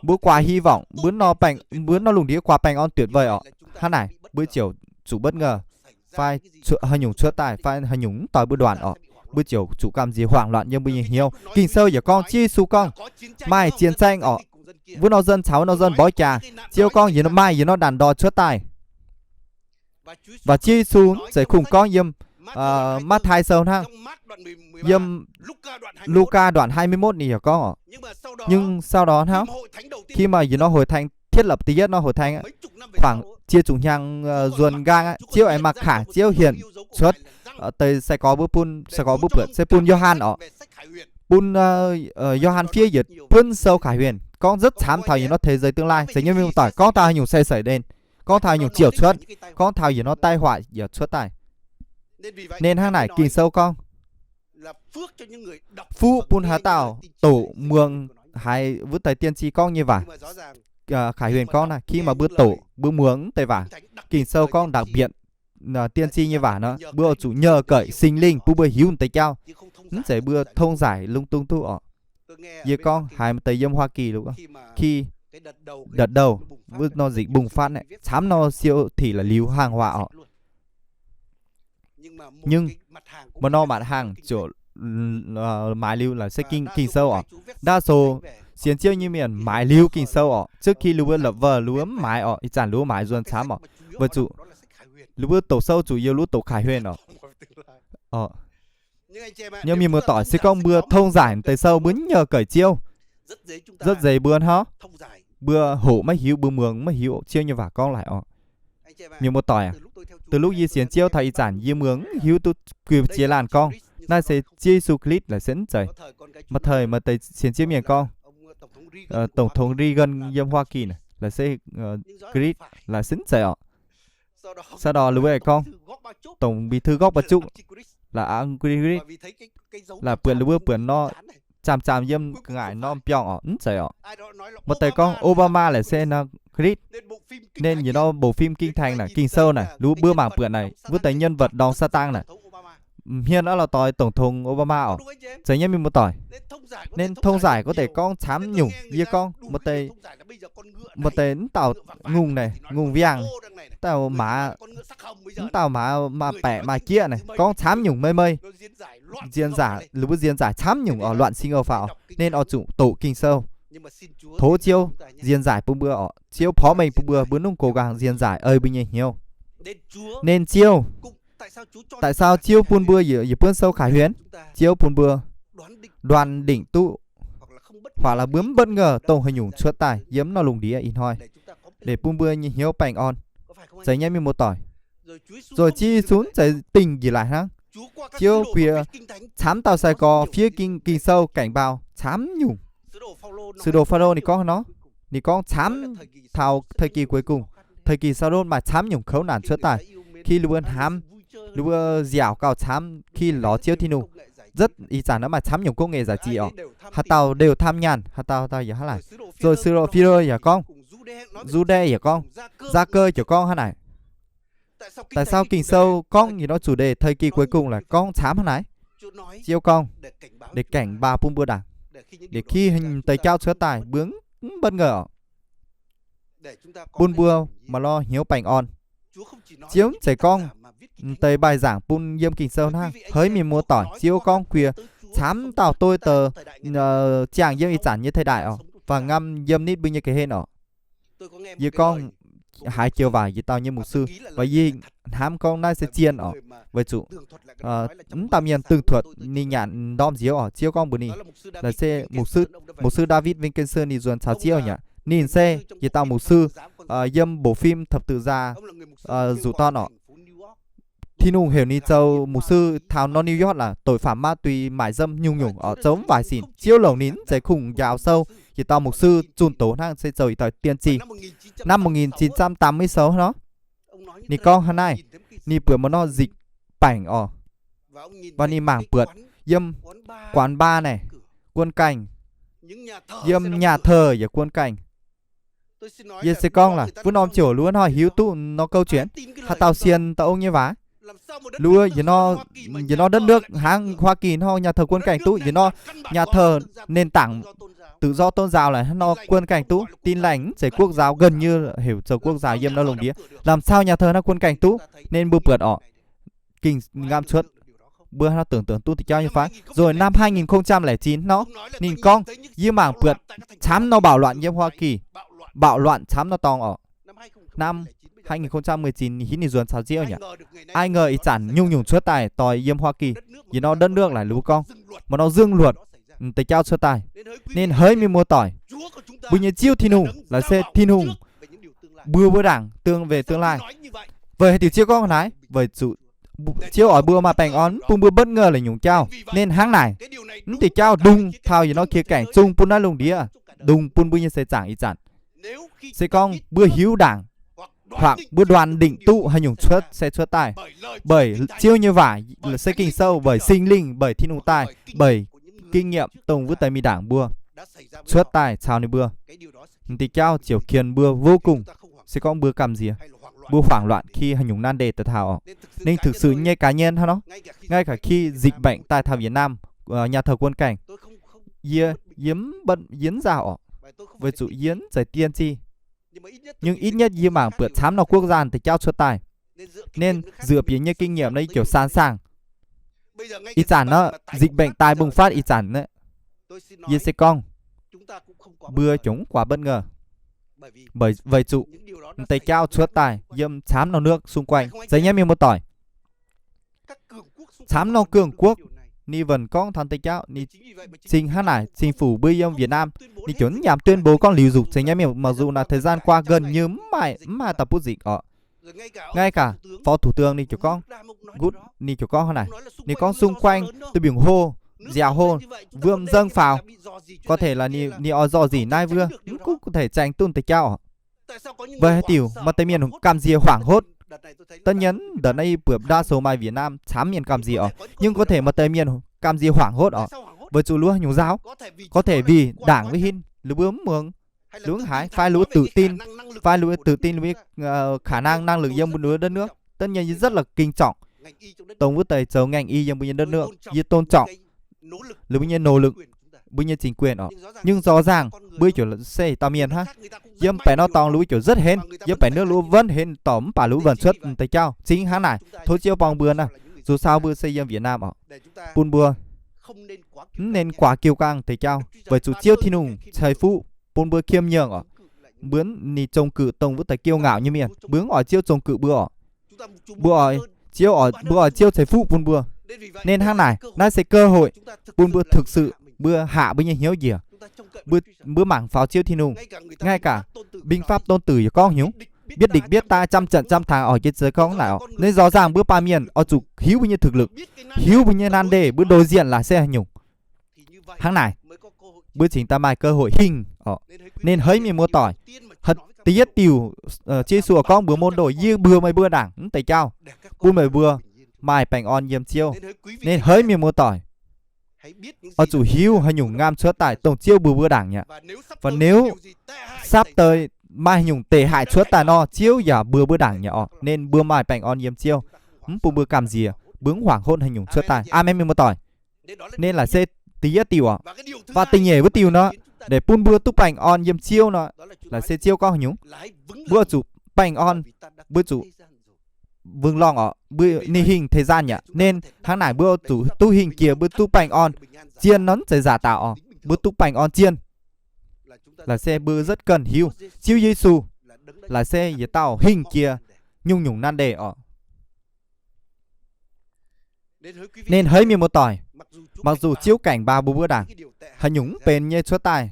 mbuo quà hy vọng, mbuo nor baengh, mbuo nor lungh ndiev quà baengh orn tuyệt vời oc, hnangv naaic mbuo ziouc zuqc bất ngờ fai haaix nyungc cuotv daaih fai haaix nyungc mv doix mbuo nduanc oc, mbuo ziouc zuqc gamh nziex hoảng loạn yiem mbuo nyei hnyouv. Ging-Sou yaac gorngv Ziouv Yesu gorngv maaih chiến tranh oc, wuov norm dân caux wuov norm dân mborqv jaax. Ziouv gorngv yie maaih yie norm đàn đòi cuotv daaih. Và Ziouv Yesu mv zeiz kungx gorngv yiem Matv^thai Sou hnangv, yiem Luca đoạn hai mươi mốt ninh yaac gorngv oc. Nhưng sau đó hnangv, khi mà yie norm hội thánh thiết lập, da'yietv norm hội thánh, khoảng cie zuqc hnyangx nzuonx nqaang, Ziouv aengx mangc kangx, Ziouv hiển cuotv deix sai-gorx mbuo, bun sai-gorx mbuo buatc, se bun Yo^han oc, bun Yo^han fiev yietc buonv sou khải huyền, gorngv rất thảm taux yie norm thế giới tương lai, zeiz nyei mienh muoz-doic, gorngv taux haaix nyungc se seix nên, gorngv taux haaix nyungc ziouc cuotv, gorngv taux yie norm tai họa yaac cuotv daaih. Nên hnangv naaic Ging-Sou gorngv, fuqv bun haaix dauh doqc muangx haiz wuov deix tiên tri gorngv nyei waac. Khải huyền gorngv naaiv, khi mà mbuo doqc mbuo muangx deix waac, Ging-Sou gorngv đặc biệt tiên tri nyei waac nor, mbuo oix zuqc nhờ cậy Singx Linh bun mbuo hiuv deix jauv. Mv zeiz mbuo thông giải lung tung duqv oc. Yie gorngv haiz maaih deix yiem Hoa Kỳ lungh, khi đợt đầu wuov nor dịch bùng phát naaiv, camv nor siêu thị là liuz hàng hóa oc. Nhưng maaih norm mặt hàng ziouc maaiz liuz là se Ging, Ging-Sou oc. Đa số sienx Ziouv nyei mienh maaiz liuz Ging-Sou oc. Trước khi lu wuov lập vờ lu wuov mv maaiz oc, ih zanc lu wuov maaiz nzuonx camv oc. Weic zuqc lu wuov doqc sou zuqc yiem lu wuov doqc khải huyền oc. Ov, mienh muoz-doic, se gorngv mbuo thông giải deix sou mbuo mv nyei geix Ziouv, rất dễ mbuo hnangv, mbuo hoqc maiv hiuv, mbuo muangx maiv hiuv Ziouv nyei waac gorngv laaix oc. Mienh muoz-doic aac, từ lúc yie sienx Ziouv taux ih zanc yie muangx mv hiuv duqv gui ziex laanh gorngv naaiv se Ziouv Yesu Giduc laaix se mv zeiz. Maaih thời maaih deix sienx Ziouv mienh gorngv, tổng thống Reagan yiem Hoa Kỳ naaic laaix se Giduc laaix se mv zeiz oc. Sau đò lu eix gorngv tổng bí thư Gorbachev laaix aqv Giduc, laaix buatc lu wuov buatc nor, zaamh zaamh yiem ga'ngaaic norm biorngh oc, mv zeiz oc. Maaih deix gorngv Obama laaix se nor Giduc, nên yie nor bộ phim kinh thánh naaic, Ging-Sou naaic, lu mbuo mangc buatc naaic, wuov deix nhân vật đằng sau naaic, hmien aqv lorh doix tổng thống Obama oc. Zeiz nyei mienh muoz-doic, nên thông giải có thể gorngv camv nyungc. Yie gorngv maaih deix mv dauh ngongh naaic, ngongh viangh, mv dauh maaz, mv dauh maaz maaih baeqc maaih jieqv naaic, gorngv camv nyungc mei mei. Diễn giải, lu mbuo diễn giải camv nyungc oc, loạn sinh âu phao oc, nên oix zuqc doqc Ging-Sou, tov Ziouv diễn giải bun mbuo oc. Ziouv porv mengh bun mbuo, mbuo nungc cố gắng diễn giải ei mbuo nyei hnyouv. Nên Ziouv, tại sao Ziouv bun mbuo yietc buonv sou khải huyền, Ziouv bun mbuo đoán định duqv, hoặc là mbuo mv bất ngờ dongh haaix nyungc cuotv daaih yiem naaiv lungh ndiev ih hnoi, để bun mbuo nyei hnyouv baengh orn. Zeiz nyei mienh muoz-doic. Rồi Ziouv Yesu mv zeiz dingh njiec laaix hnangv. Ziouv guiex camv dauh sai-gorx fiev Ging-Sou cảnh báo camv nyungc.使徒Phaolô ninh gorngv haaix nor? Ninh gorngv camv taux thời kỳ cuối cùng, thời kỳ sau đốt maaih camv nyungc kouv naanc cuotv daaih. Khi lu mbuo hnamv, lu mbuo nziaauc gauh camv khi lorz Ziouv Tin-Hungh, rất ih zanc naaiv maaih camv nyungc công nghệ giải trí oc. Haaix dauh đều tham nhàn, haaix dauh haaix dauh yaac hnangv naaic. Rồi Siro Phiro yaac gorngv, Yuđa yaac gorngv, Yakơ ziouc gorngv hnangv naaic. Tại sao Ging-Sou gorngv yietc norm chủ đề thời kỳ cuối cùng laaix gorngv camv hnangv naaic? Ziouv gorngv, để cảnh báo bun mbuo ndaangc, để khi deix jauv cuotv daaih mbuo mv bất ngờ oc, bun mbuo maiv lo hnyouv baengh orn. Ziouv mv zeiz gorngv deix bài giảng bun yiem Ging-Sou hnangv. Haiz mienh muoz-doic, Ziouv gorngv guiex camv dauh dôi deix ziangh yiem ih zanc nyei thời đại oc, và ngăm yiem nitv mbuo nyei ga'hlen oc. Yie gorngv haiz joux waac yietc dauh nyei mục sư, và yie hnamv gorngv naaiv se zien oc, weic zuqc mv dauh mienh tường thuật ninh nyanc ndorm nziouv oc, Ziouv gorngv mbuox ninh, laaix se mục sư, mục sư David Wilkerson ninh nzuonx caux Ziouv nyei. Ninh se yietc dauh mục sư yiem bộ phim Thập Tự Giá, zuqc dorn oc. Tin-Hungh heuc ninh zoux mục sư taux norm New York là tội phạm ma túy, mại dâm, nhung nhủng oc, zoux mv waaic sin. Ziouv longc ninh mv zeiz kungx njaaux sou, yietc dauh mục sư zunh doz hnangv, se zoux yietc dauh tiên tri. Năm một nghìn chín trăm tám mươi sáu nor, ninh gorngv hnangv naaiv, ninh buatc maaih norm dịch bệnh oc, và ninh mangc buatc yiem quán bar naaic, quán canh, yiem nhà thờ yaac quán canh. Yie se gorngv laaix wuov norm ziouc lu hnoi hiuv duqv norm câu chuyện, haaix dauh sienx dauh ong nyei waac. Lu yietc norm, yietc norm đất nước hnangv Hoa Kỳ hnoi nhà thờ quán canh duqv, yietc norm nhà thờ nền tảng tự do tôn giáo laaix hnangv nor quán canh duqv. Tin Lành mv zeiz quốc giáo, gần như heuc zoux quốc giáo yiem naaiv lungh ndiev. Làm sao nhà thờ hnangv quán canh duqv? Nên mbuo buatc oc, Ging-Sou ngam cuotv, mbuo hnangv nor tưởng tượng duqv deix jauv nyei fai? Rồi năm hai nghìn không trăm lẻ chín nor, ninh gorngv, yie mangc buatc camv nor bạo loạn yiem Hoa Kỳ, bạo loạn camv nor dorngx oc. Năm hai nghìn không trăm mười chín ninh hitv ninh nzuonx caux Ziouv nyei. Ai ngờ ih zanc nyungc-nyungc cuotv daaih doix yiem Hoa Kỳ, yietc norm đất nước laaix lu gorngv, maaih norm dư luận, deix jauv cuotv daaih. Nên haiz mienh muoz-doic, mbuo nyei Ziouv Tin-Hungh laaix se Tin-Hungh mbuox mbuo ndaangc tương, về tương lai. Weic haaix diuc Ziouv gorngv naaiv? Weic zuqc Ziouv oix mbuo maaih baengh orn, mv bun mbuo bất ngờ la'nyungc jauv. Nên hnangv naaic, mv deix jauv ndongc taux yietc norm khía cạnh zungv bun naaiv lungh ndiev, ndongc bun mbuo nyei seix zaangc ih zanc. Se gorngv mbuo hiuv ndaangc, hoặc mbuo đoán định duqv haaix nyungc cuotv se cuotv daaih, bởi Ziouv nyei waac, se Ging-Sou, bởi Singx Lingh, bởi Tin-Hungh daaih, bởi kinh nghiệm dongh wuov deix mingh ndaangc mbuo cuotv daaih caux ninh mbuo, deix jauv ziouc qiemx mbuo vô cùng. Se gorngv mbuo gamh nziex, mbuo hoảng loạn khi haaix nyungc nan đề daaih taux oc. Ninh thực sự nyei cá nhân hnangv nor, ngay cả khi dịch bệnh daaih taux Việt Nam, nhà thờ quán canh, yie, yie mv bân, yie mv nzauh oc, weic zuqc yie mv zeiz tiên tri. Nhưng ít nhất yie mangc buatc camv norm quốc gia deix jauv cuotv daaih. Nên dựa vào yie nyei kinh nghiệm nor, yie ziouc sẵn sàng. Ih zanc nor, dịch bệnh tái bùng phát ih zanc nor, yie se gorngv, mbuo ziouc mv quá bất ngờ, weic zuqc deix jauv cuotv daaih yiem camv norm nước xung quanh. Zeiz nyei mienh muoz-doic, Camv norm เกื้อง quốc ninh vẫn gorngv taux deix jauv ninh cing hnangv naaic. Chính phủ mbuo yiem Việt Nam ninh ziouc mv nyaam tuyên bố gorngv liuz nzunc ceng nyei mienh, mặc dù naaic thời gian qua gần như mv maaih, mv maaih dauh butv nzingc oc. Ngay cả phó thủ tướng ninh ziouc gorngv, ninh ziouc gorngv hnangv naaic, ninh gorngv xung quanh từ biển Hồ, dẻo Hồ, vươn dâng pháo, có thể là ninh, ninh oix dò dỉ naaiv mbuo, mv gunv có thể ceng dunh deix jauv oc. Weic haaix diuc maaih deix mienh gamh nziex hoảng hốt? Tất nhiên đợt naaiv yie buatc đa số maaih Việt Nam camv mienh gamh nziex oc, nhưng có thể maaih deix mienh gamh nziex hoảng hốt oc. Weic zuqc luov haaix nyungc nzauv? Có thể vì đảng với hin, lu mbuo mv muangx, lu mbuo haiz, fai lu mbuo tự tin, fai lu mbuo tự tin lu mbuo khả năng, năng lực yiem mbuo nyei đất nước. Tất nhiên rất là kính trọng dongh wuov deix zoux ngành y yiem mbuo nyei đất nước, yie tôn trọng lu mbuo nyei nỗ lực, mbuo nyei chính quyền oc. Nhưng rõ ràng mbuo ziouc se dauh mienh hnangv. Yiem baeqc norm dorngx lu mbuo ziouc rất hên, yiem baeqc nước lu mbuo vẫn hên dorh mv baac lu mbuo vẫn cuotv deix jauv. Chính hnangv naaic, tov Ziouv borng mbuo naaic. Dù sao mbuo se yiem Việt Nam oc, bun mbuo mv nên quá kiêu căng deix jauv, weic zuqc Ziouv Tin-Hungh ceix fuqv bun mbuo khiêm nhường oc. Mbuo ninh zong cử dongh wuov deix kiêu ngạo nyei mienh, mbuo mv oix Ziouv zong cử mbuo oc. Mbuo oix Ziouv, mbuo oix Ziouv ceix fuqv bun mbuo. Nên hnangv naaic, naaiv se cơ hội bun mbuo thực sự mbuo hapv mbuo nyei hnyouv njiec, mbuo mangc faaux Ziouv Tin-Hungh. Ngay cả binh pháp tôn tử yaac gorngv hnyungc, biết địch biết ta, trăm trận trăm thắng oc, jiex zeix gorngv naaic oc. Nên rõ ràng mbuo baamh mienh oix zuqc hiuv mbuo nyei thực lực, hiuv mbuo nyei nan đề, mbuo đối diện là se haaix nyungc. Hnangv naaic, mbuo cingx daaih maaih cơ hội hingh oc. Nên hỡi mienh muoz-doic, da'yietv diuc, Ziouv Yesu gorngv mbuox Môn Đồ, yie mbuox meih mbuo ndaangc mv deix jauv, bun meih mbuo maaih baengh orn yiem Ziouv. Nên hỡi mienh muoz-doic, oix zuqc hiuv haaix nyungc ngamv cuotv daaih dongh Ziouv mbuox mbuo ndaangc nyei aqv. Và nếu sắp tới maaih haaix nyungc tệ hại cuotv daaih nor, Ziouv yaac mbuox mbuo ndaangc nyei oc. Nên mbuo maaih baengh orn yiem Ziouv, mv bun mbuo gamh nziex, mbuo mv hoảng hốt haaix nyungc cuotv daaih. Aamen, mienh muoz-doic. Nên laaic se da'yietv diuc oc. Và da'nyeic wuov diuc nor, để bun mbuo duqv baengh orn yiem Ziouv nor, laaic se Ziouv gorngv haaix nyungc? Mbuo zuqc baengh orn, mbuo zuqc vinh quang oc, mbuo ninh hingh thời gian aqv. Nên hnangv naaic mbuo zuqc duqv hingh jiex, mbuo duqv baengh orn zien nor, mv zeiz giả tạo oc, mbuo duqv baengh orn zien. Laaic se mbuo rất cần hiuv Ziouv Yesu laaic se yietc dauh hingh jiex nyungc-nyungc nan đề oc. Nên hỡi mienh muoz-doic, mặc dù Ziouv cảnh báo mbuo mbuo ndaangc haaix nyungc mv benx nyei cuotv daaih,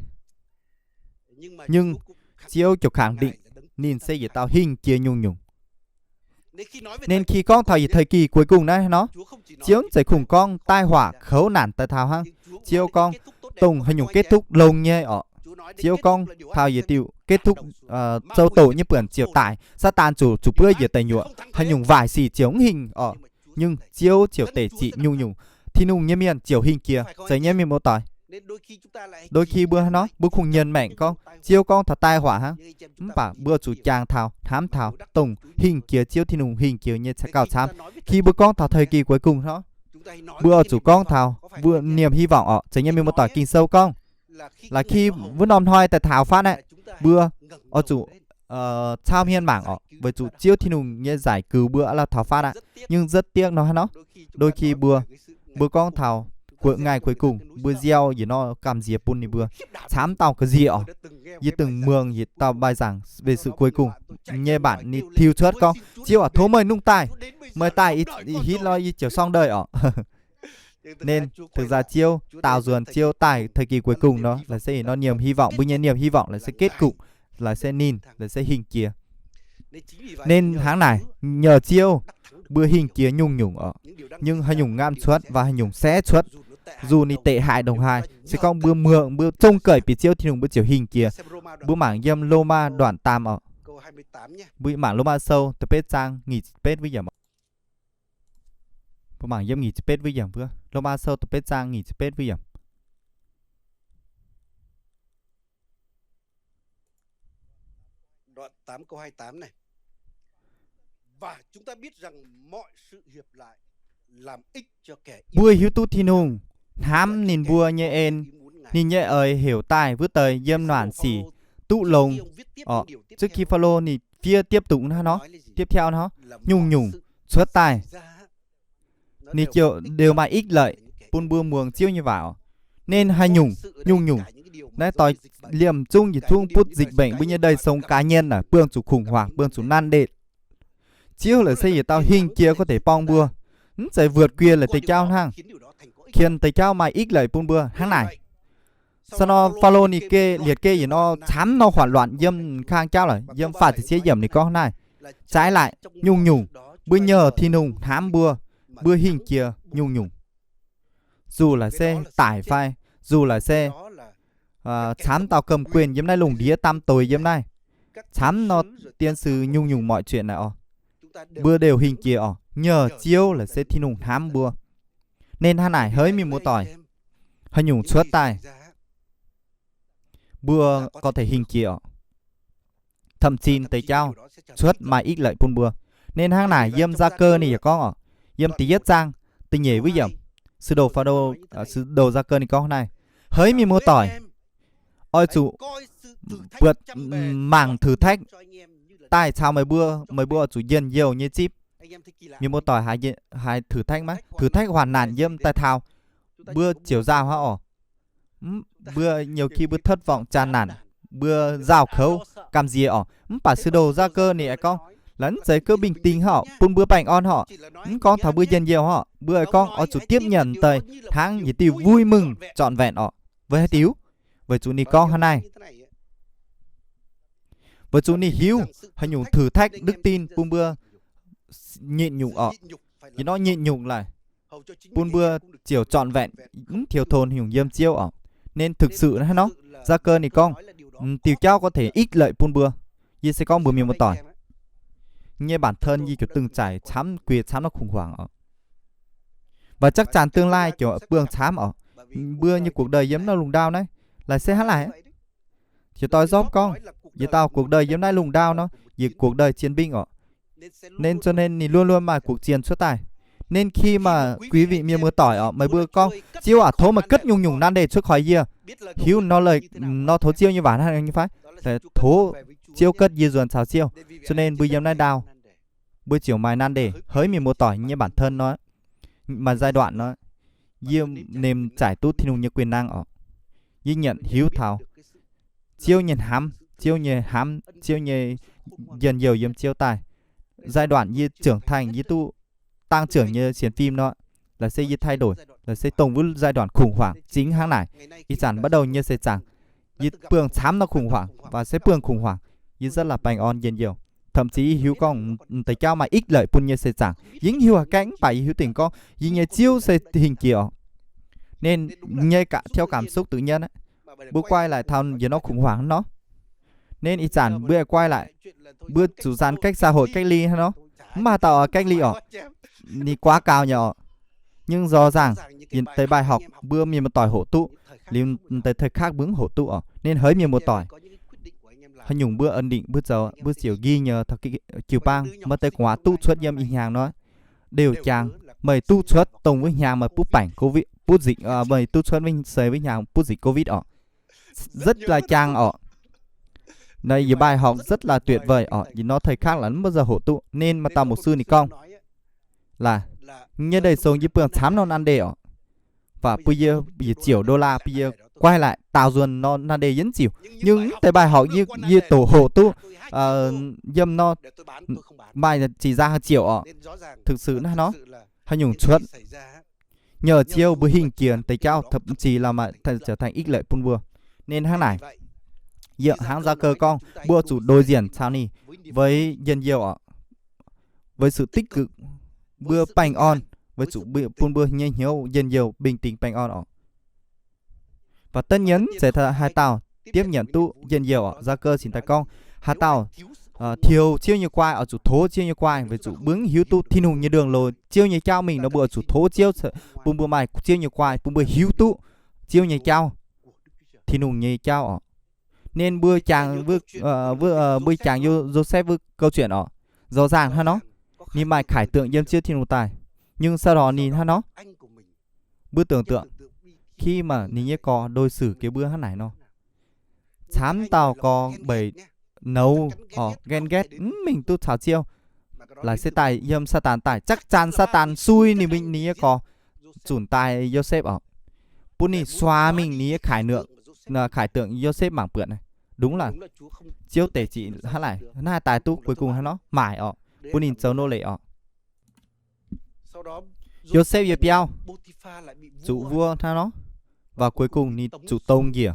nhưng Ziouv ziouc khẳng định ninh se yietc dauh hingh jiex nyungc-nyungc. Nên khi gorngv taux yietc thời kỳ cuối cùng naaiv nor, Ziouv mv zeiz kungx gorngv tai họa khốn nạn daaih taux hnangv. Ziouv gorngv dongh haaix nyungc kết thúc longx nyei oc. Ziouv gorngv taux yietc diuc kết thúc, châu tổ nyei buonc ziouc daic, Saadaan ziouc zuqc buov njiec deic nyuoqc, haaix nyungc waaic sic ziouc mv hingh oc. Nhưng Ziouv ziouc tể zitc nyungc-nyungc, Tin-Hungh nyei mienh ziouc hingh jiex. Zeiz nyei, mienh muoz-doic. Đôi khi mbuo hnangv nor, mbuo kungx nyienz maengc gorngv Ziouv gorngv taux tai họa hnangv, mv baac mbuo zuqc jangx taux, hnamv taux dongh hingh jiex, Ziouv Tin-Hungh hingh jiex nyei gauh camv. Khi mbuo gorngv taux thời kỳ cuối cùng hnangv nor, mbuo oix zuqc gorngv taux mbuo niềm hy vọng oc. Zeiz nyei, mienh muoz-doic, Ging-Sou gorngv là khi wuov norm hnoi daaih taux fatv aqv, mbuo oix zuqc cau hmien mangc oc, weic zuqc Ziouv Tin-Hungh nyei giải cứu mbuo la'taux fatv aqv. Nhưng rất tiếc nor hnangv nor, đôi khi mbuo, mbuo gorngv taux quãng ngày cuối cùng, mbuo nziaaux yietc norm gamh nziex bun ninh mbuo camv dauh ga'nziex oc. Yie dungx muangx yietc dauh bài giảng về sự cuối cùng nyei bản, ninh tiux cuotv gorngv, Ziouv aac, tov meih nungh daaih. Meih daaih ih hitv nor yie ziouc xong đời oc. Nên thực ra Ziouv, daaux nzuonx Ziouv daaih thời kỳ cuối cùng nor, laaic se nor niềm hy vọng, mbuo nyei niềm hy vọng laaic se kết cục, laaic se ninh, laaic se hingh jiex. Nên hnangv naaic, nhờ Ziouv, mbuo hingh jiex nyungc-nyungc oc. Nhưng haaix nyungc ngamv cuotv và haaix nyungc se cuotv, dù ninh tệ hại đồng haaix, se gorngv mbuo muangx, mbuo trông cậy bieqc Ziouv Tin-Hungh, mbuo ziouc hingh jiex. Mbuo mangc yiem Lôma đoạn tám oc. Mbuo mangc Lôma Sou da'betv zaang nyic ziepc betv wuov yiemc. Mbuo mangc yiem nyic ziepc betv wuov yiemc wuov. Lôma Sou da'betv zaang nyic ziepc betv wuov yiemc. Mbuo hiuv duqv Tin-Hungh hnamv ninh mbuo nyei en, ninh nyei eix heuc daaih wuov deix yiem naanc sic duqv longx oc. Trước khi Phaolô ninh fiev tiếp tục hnangv nor, tiếp theo hnangv nor, nyungc-nyungc cuotv daaih ninh ziouc đều mang ích lợi bun mbuo muangx Ziouv nyei waac. Nên haaix nyungc, nyungc-nyungc, naaiv doix liemh zungv yietc zungv butv dịch bệnh, mbuo nyei đời sống cá nhân naaic buangh zuqc khủng hoảng, buangh zuqc nan đề, Ziouv laaic se yietc dauh hingh jiex có thể borng mbuo. Mv zeiz vượt quyền laaix deix jauv hnangv, qienx deix jauv maaih ích lợi bun mbuo hnangv naaic. Sau nor Faalo ninh geh lietc geh yietc norm camv nor hoảng loạn yiem kang jauv laaix, yiem faah ziepc cietv yiemc ninh gorngv naaiv, trái lại, nyungc-nyungc, mbuo nyei Tin-Hungh hnamv mbuo, mbuo hingh jiex nyungc-nyungc. Dù là se tải fai, dù là se camv dauh gomh quyền yiem naaiv, lungh ndiev dam doic yiem naaiv, camv nor tiên sư, nyungc-nyungc mọi chuyện naaic oc, mbuo đều hingh jiex oc, nhờ Ziouv laaix se Tin-Hungh hnamv mbuo. Nên hnangv naaic hỡi mienh muoz-doic, haaix nyungc cuotv daaih mbuo có thể hingh jiex oc, thậm chí deix jauv cuotv maaih ích lợi bun mbuo. Nên hnangv naaic yiem Gia-cơ ninh yaac gorngv oc, yiem da'yietv zaang da'nyeic wuov yiemc, sư đồ Pha-, sư đồ Gia-cơ ninh gorngv naaiv, hỡi mienh muoz-doic, oix zuqc buatc mangc thử thách daaih caux meih mbuo, meih mbuo oix zuqc njien-youh nyei zipv. Mienh muoz-doic haiz thử thách maiv? Thử thách hoạn nạn yiem daaih taux mbuo ziouc nzauh hnangv oc. Mbuo nhiều khi mbuo thất vọng, chán nản, mbuo nzauh kouv, gamh nziex oc. Mv baac sư đồ Gia-cơ ninh aengx gorngv, laaix mv zeiz gouv bình tĩnh hnangv oc, bun mbuo baengh orn hnangv oc, mv gorngv taux mbuo njien-youh hnangv oc. Mbuo aengx gorngv oix zuqc tiếp nhận deix hnangv yietc diuh vui mừng trọn vẹn oc. Weic haaix diuc? Weic zuqc ninh gorngv hnangv naaiv, weic zuqc ninh hiuv haaix nyungc thử thách đức tin bun mbuo nhịn nhục oc. Yie hnamv nhịn nhục laaix bun mbuo ziouc trọn vẹn, mv thieu tov haaix nyungc yiem Ziouv oc. Nên thực sự hnangv nor, Gia-cơ ninh gorngv, diuh jauv có thể ích lợi bun mbuo. Yie se gorngv mbuo mienh muoz-doic nyei bản thân yie ziouc từng trải camv, quê camv nor khủng hoảng oc. Và chắc chắn tương lai ziouc buangh camv oc. Mbuo nyei cuộc đời yiem naaiv lungh ndau naaiv laaix se hnangv naaic. Ziouc doix Yopv gorngv, yietc dauh cuộc đời yiem naaiv lungh ndau nor, yie cuộc đời chiến binh oc. Nên cho nên ninh luôn luôn maaih cuộc chiến cuotv daaih. Nên khi mà quý vị mienh muoz-doic oc, meih mbuo gorngv, Ziouv aac, tov meih cất nyungc-nyungc nan đề cuotv khỏi yie, hiuv nor lei, nor tov Ziouv nyei waac hnangv nyei fai? Tov Ziouv cất yie nzuonx caux Ziouv. Cho nên mbuo yiem naaiv ndau, mbuo ziouc maaih nan đề, hỡi mienh muoz-doic nyei bản thân nor, maaih giai đoạn nor, yie nemc giải duqv Tin-Hungh nyei quyền năng oc. Yie nyanc hiuv taux Ziouv nyei hnamv, Ziouv nyei hnamv, Ziouv nyei njien-youh yiem Ziouv daaih. Giai đoạn yie trưởng thành, yie duqv tăng trưởng nyei sienx fim nor, laaix se yie thay đổi, laaix se dongh wuov giai đoạn khủng hoảng chính hnangv naaic. Ih zanc bắt đầu yie se zaangc, yie buangh camv nor khủng hoảng, và sẽ buangh khủng hoảng, yie rất là baengh orn njien-youh. Thậm chí yie hiuv gorngv deix jauv maaih ích lợi bun yie se zaangc. Yie mv hiuv haaix gaengh, mv baac yie hiuv dingc gorngv yie nyei Ziouv se hingh jiex oc. Nên nyei ga'tiau cảm xúc tự nhiên aqv, mbuo quay lại taux yietc norm khủng hoảng hnangv nor. Nên ih zanc mbuo quay lại, mbuo zuqc giãn cách xã hội cách ly hnangv nor. Mv maaih dauh cách ly oc. Ninh quá cao nyei oc. Nhưng rõ ràng, deix bài học mbuo mienh muoz-doic hoqc duqv, liuz deix thời khắc mbuo mv hoqc duqv oc. Nên hỡi mienh muoz-doic, haaix nyungc mbuo ổn định mbuo zoux, mbuo ziouc ghi nhớ taux jiu-baang maaih deix gu'nguaaz duqv cuotv yiem ih hnyangx nor, đều jang meih duqv cuotv dongh wuov hnyangx meih butv baengc Covid, butv dịch, meih duqv cuotv wuov se wuov hnyangx butv dịch Covid oc. Rất là jang oc. Naaiv yie bài học rất là tuyệt vời oc. Yie nor thời khắc là mv bao giờ hoqc duqv. Nên maaih dauh mục sư ninh gorngv là nyei đei song yie buangh camv nor nan đề oc. Và bun yie, yie ziouc đô la bun yie quay lại daaux nzuonx nor nan đề yie mv ziouc. Nhưng mv deix bài học yie, yie doqc hoqc duqv yiem nor maaih chỉ ra hàng triệu oc. Thực sự hnangv nor, haaix nyungc cuotv nhờ Ziouv mbuo hingh jiex deix jauv thậm chí là maiv trở thành ích lợi bun mbuo. Nên hnangv naaic, yiem hnangv Gia-cơ gorngv, mbuo zuqc đối diện caux ninh với njien-youh oc, với sự tích cực, mbuo baengh orn, với zuqc bun mbuo nyei hnyouv njien-youh bình tĩnh baengh orn oc. Và tất nhiên mv zeiz haaix dauh tiếp nhận duqv njien-youh oc. Gia-cơ cingx daaih gorngv, haaix dauh thiou Ziouv nyei guai oix zuqc tov Ziouv nyei guai, weic zuqc mbuo mv hiuv duqv Tin-Hungh nyei đường lối, Ziouv nyei jauv mingh nor mbuo oix zuqc tov Ziouv bun mbuo maaih Ziouv nyei guai, bun mbuo hiuv duqv Ziouv nyei jauv, Tin-Hungh nyei jauv oc. Nên mbuo jangx, mbuo jangx Yosepv wuov câu chuyện oc, rõ ràng hnangv nor, ninh maaih khải tượng yiem Ziouv Tin-Hungh daaih. Nhưng sau đó ninh hnangv nor, mbuo tưởng tượng, khi mà ninh nyei gorx đối xử với mbuo hnangv naaic nor, camv dauh gorx beic nouz oc, ghen ghét mv mingh duqv caux Ziouv, laaix se daaih yiem Saadaan daaih, chắc chắn Saadaan sui ninh mingh ninh nyei gorx, zunc daaih Yosepv oc, bun ninh suax mingh ninh nyei khải tượng, khải tượng Yosepv mangc buatc naaiv. Đúng là Ziouv deix ziqc hnangv naaic, hnangv haaix daaih duqv cuối cùng hnangv nor, maaic oc, bun ninh zoux nô lệ oc. Yosepv yie biauv zuqc wuov hnangv nor, và cuối cùng ninh zuqc dong njiec.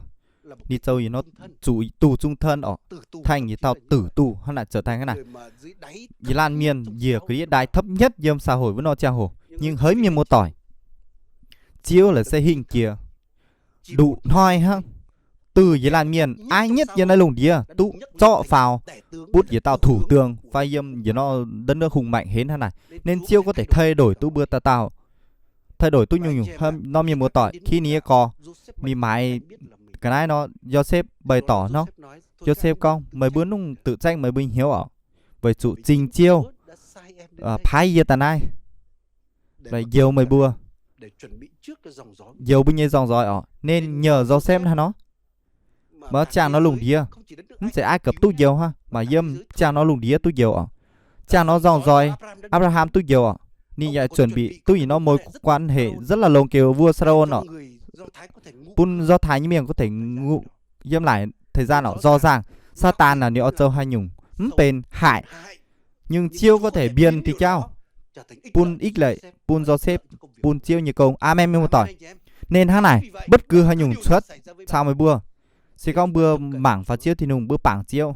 Ninh zoux yietc norm zuqc tù chung thân orqc, thành yietc dauh tử tù hnangv naaic, trở thành hnangv naaic. Yietc laanh mienh njiec ga'ndiev đài thấp nhất yiem xã hội wuov norm ziangh hoc, nhưng hỡi mienh muoz-doic, Ziouv la'siec hingh jiex nduqc hnoi hnangv, từ yietc laanh mienh aiv nhất yiem naaiv lungh ndiev duqv zorqv faaux butv yietc dauh thủ tướng fai yiem yietc norm đất nước hùng mạnh hến hnangv naaic. Nên Ziouv có thể thay đổi duqv mbuo dauh dauh, thay đổi duqv nyungc-nyungc. Norm mienh muoz-doic khi ninh nyei gorx, ninh maaiz ga'naaiv nor, Yosepv bày tỏ nor, Yosepv gorngv, meih mbuo nungc tự trách meih mbuo hnyouv orqc, weic zuqc zingh Ziouv paaiv yie daaih naaiv, njoux meih mbuo, njoux mbuo nyei dòng dõi orqc. Nên nhờ Yosepv hnangv nor, maiv ziangh norm lungh ndiev, mv zeiz Ai Cập duqv njoux hnangv, maaih yiem ziangh norm lungh ndiev duqv njoux orqc. Ziangh norm dòng dõi Abraham duqv njoux orqc. Ninh yaac chuẩn bị duqv yietc norm mối quan hệ rất là lông cừu wuov Sa-lô-ôn orqc, bun Do Thái nyei mienh có thể ngụ yiem laaic thời gian orqc. Rõ ràng, Saatan naaic ninh oix zoux haaix nyungc mv benx hại, nhưng Ziouv có thể biến diuh jauv bun ích lợi, bun Yosepv, bun Ziouv nyei gong. Amen, mienh muoz-doic. Nên hnangv naaic, bất cứ haaix nyungc cuotv caux meih mbuo, se gorngv mbuo mangc faaux Ziouv Tin-Hungh, mbuo bangc Ziouv,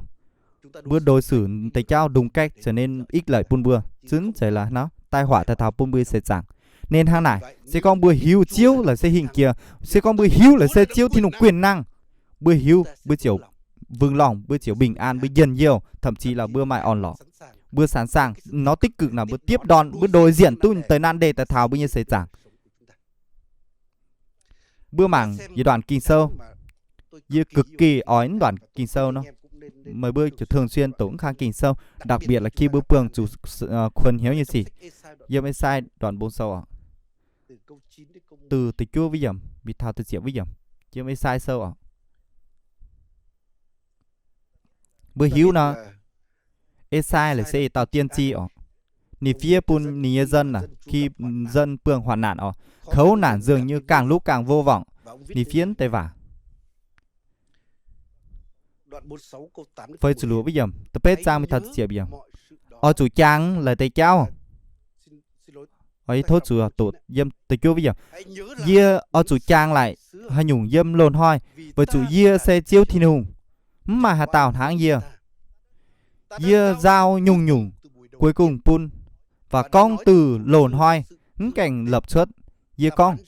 mbuo đối xử diuh jauv đúng cách, trở nên ích lợi bun mbuo, zungv zeiz là hnangv tai họa daaih taux bun mbuo seix zaangc. Nên hnangv naaic, se gorngv mbuo hiuv Ziouv la'siec hingh jiex, se gorngv mbuo hiuv la'siec Ziouv Tin-Hungh quyền năng, mbuo hiuv mbuo ziouc vinh quang, mbuo ziouc bình an, mbuo njien-youh, thậm chí là mbuo maaih orn-lorqc, mbuo sẵn sàng nói tích cực, là mbuo tiếp đón, mbuo đối diện duqv deix nan đề daaih taux mbuo nyei seix zaangc. Mbuo mangc yietc đoạn Ging Sou. Yie cực kỳ oix mv đoạn Ging Sou nor. Meih mbuo ziouc thường xuyên đọc mv kang Ging Sou, đặc biệt là khi mbuo buangh zuqc khuôn hiếu nyei sic. Yiem Ê-sai đoạn bốn sâu orqc, từ da'juov wuov yiemc mingh taux da'ziepc wuov yiemc, yiem Ê-sai Sou orqc. Mbuo hiuv nor, Ê-sai la'siec dauh tiên tri orqc. Ninh fiev bun ninh nyei dân, khi dân buangh hoạn nạn orqc, khốn nạn dường như càng lúc càng vô vọng. Ninh fiev deix waac. Feix zuqc luoqc wuov yiemc, da'betv zaang mingh taux da'ziepc yiemc. Oix zuqc jaang laaix deix jauv. Oix tov zuqc doqc yiem da'juov wuov yiemc. Yie oix zuqc jaang laaix haaix nyungc yiem loz-hnoi, weic zuqc yie se Ziouv Tin-Hungh, mv maaih haaix dauh hnangv yie. Yie nzauh nyungc-nyungc cuối cùng bun, và gorngv từ loz-hnoi mv gaengh lorpc cuotv. Yie gorngv,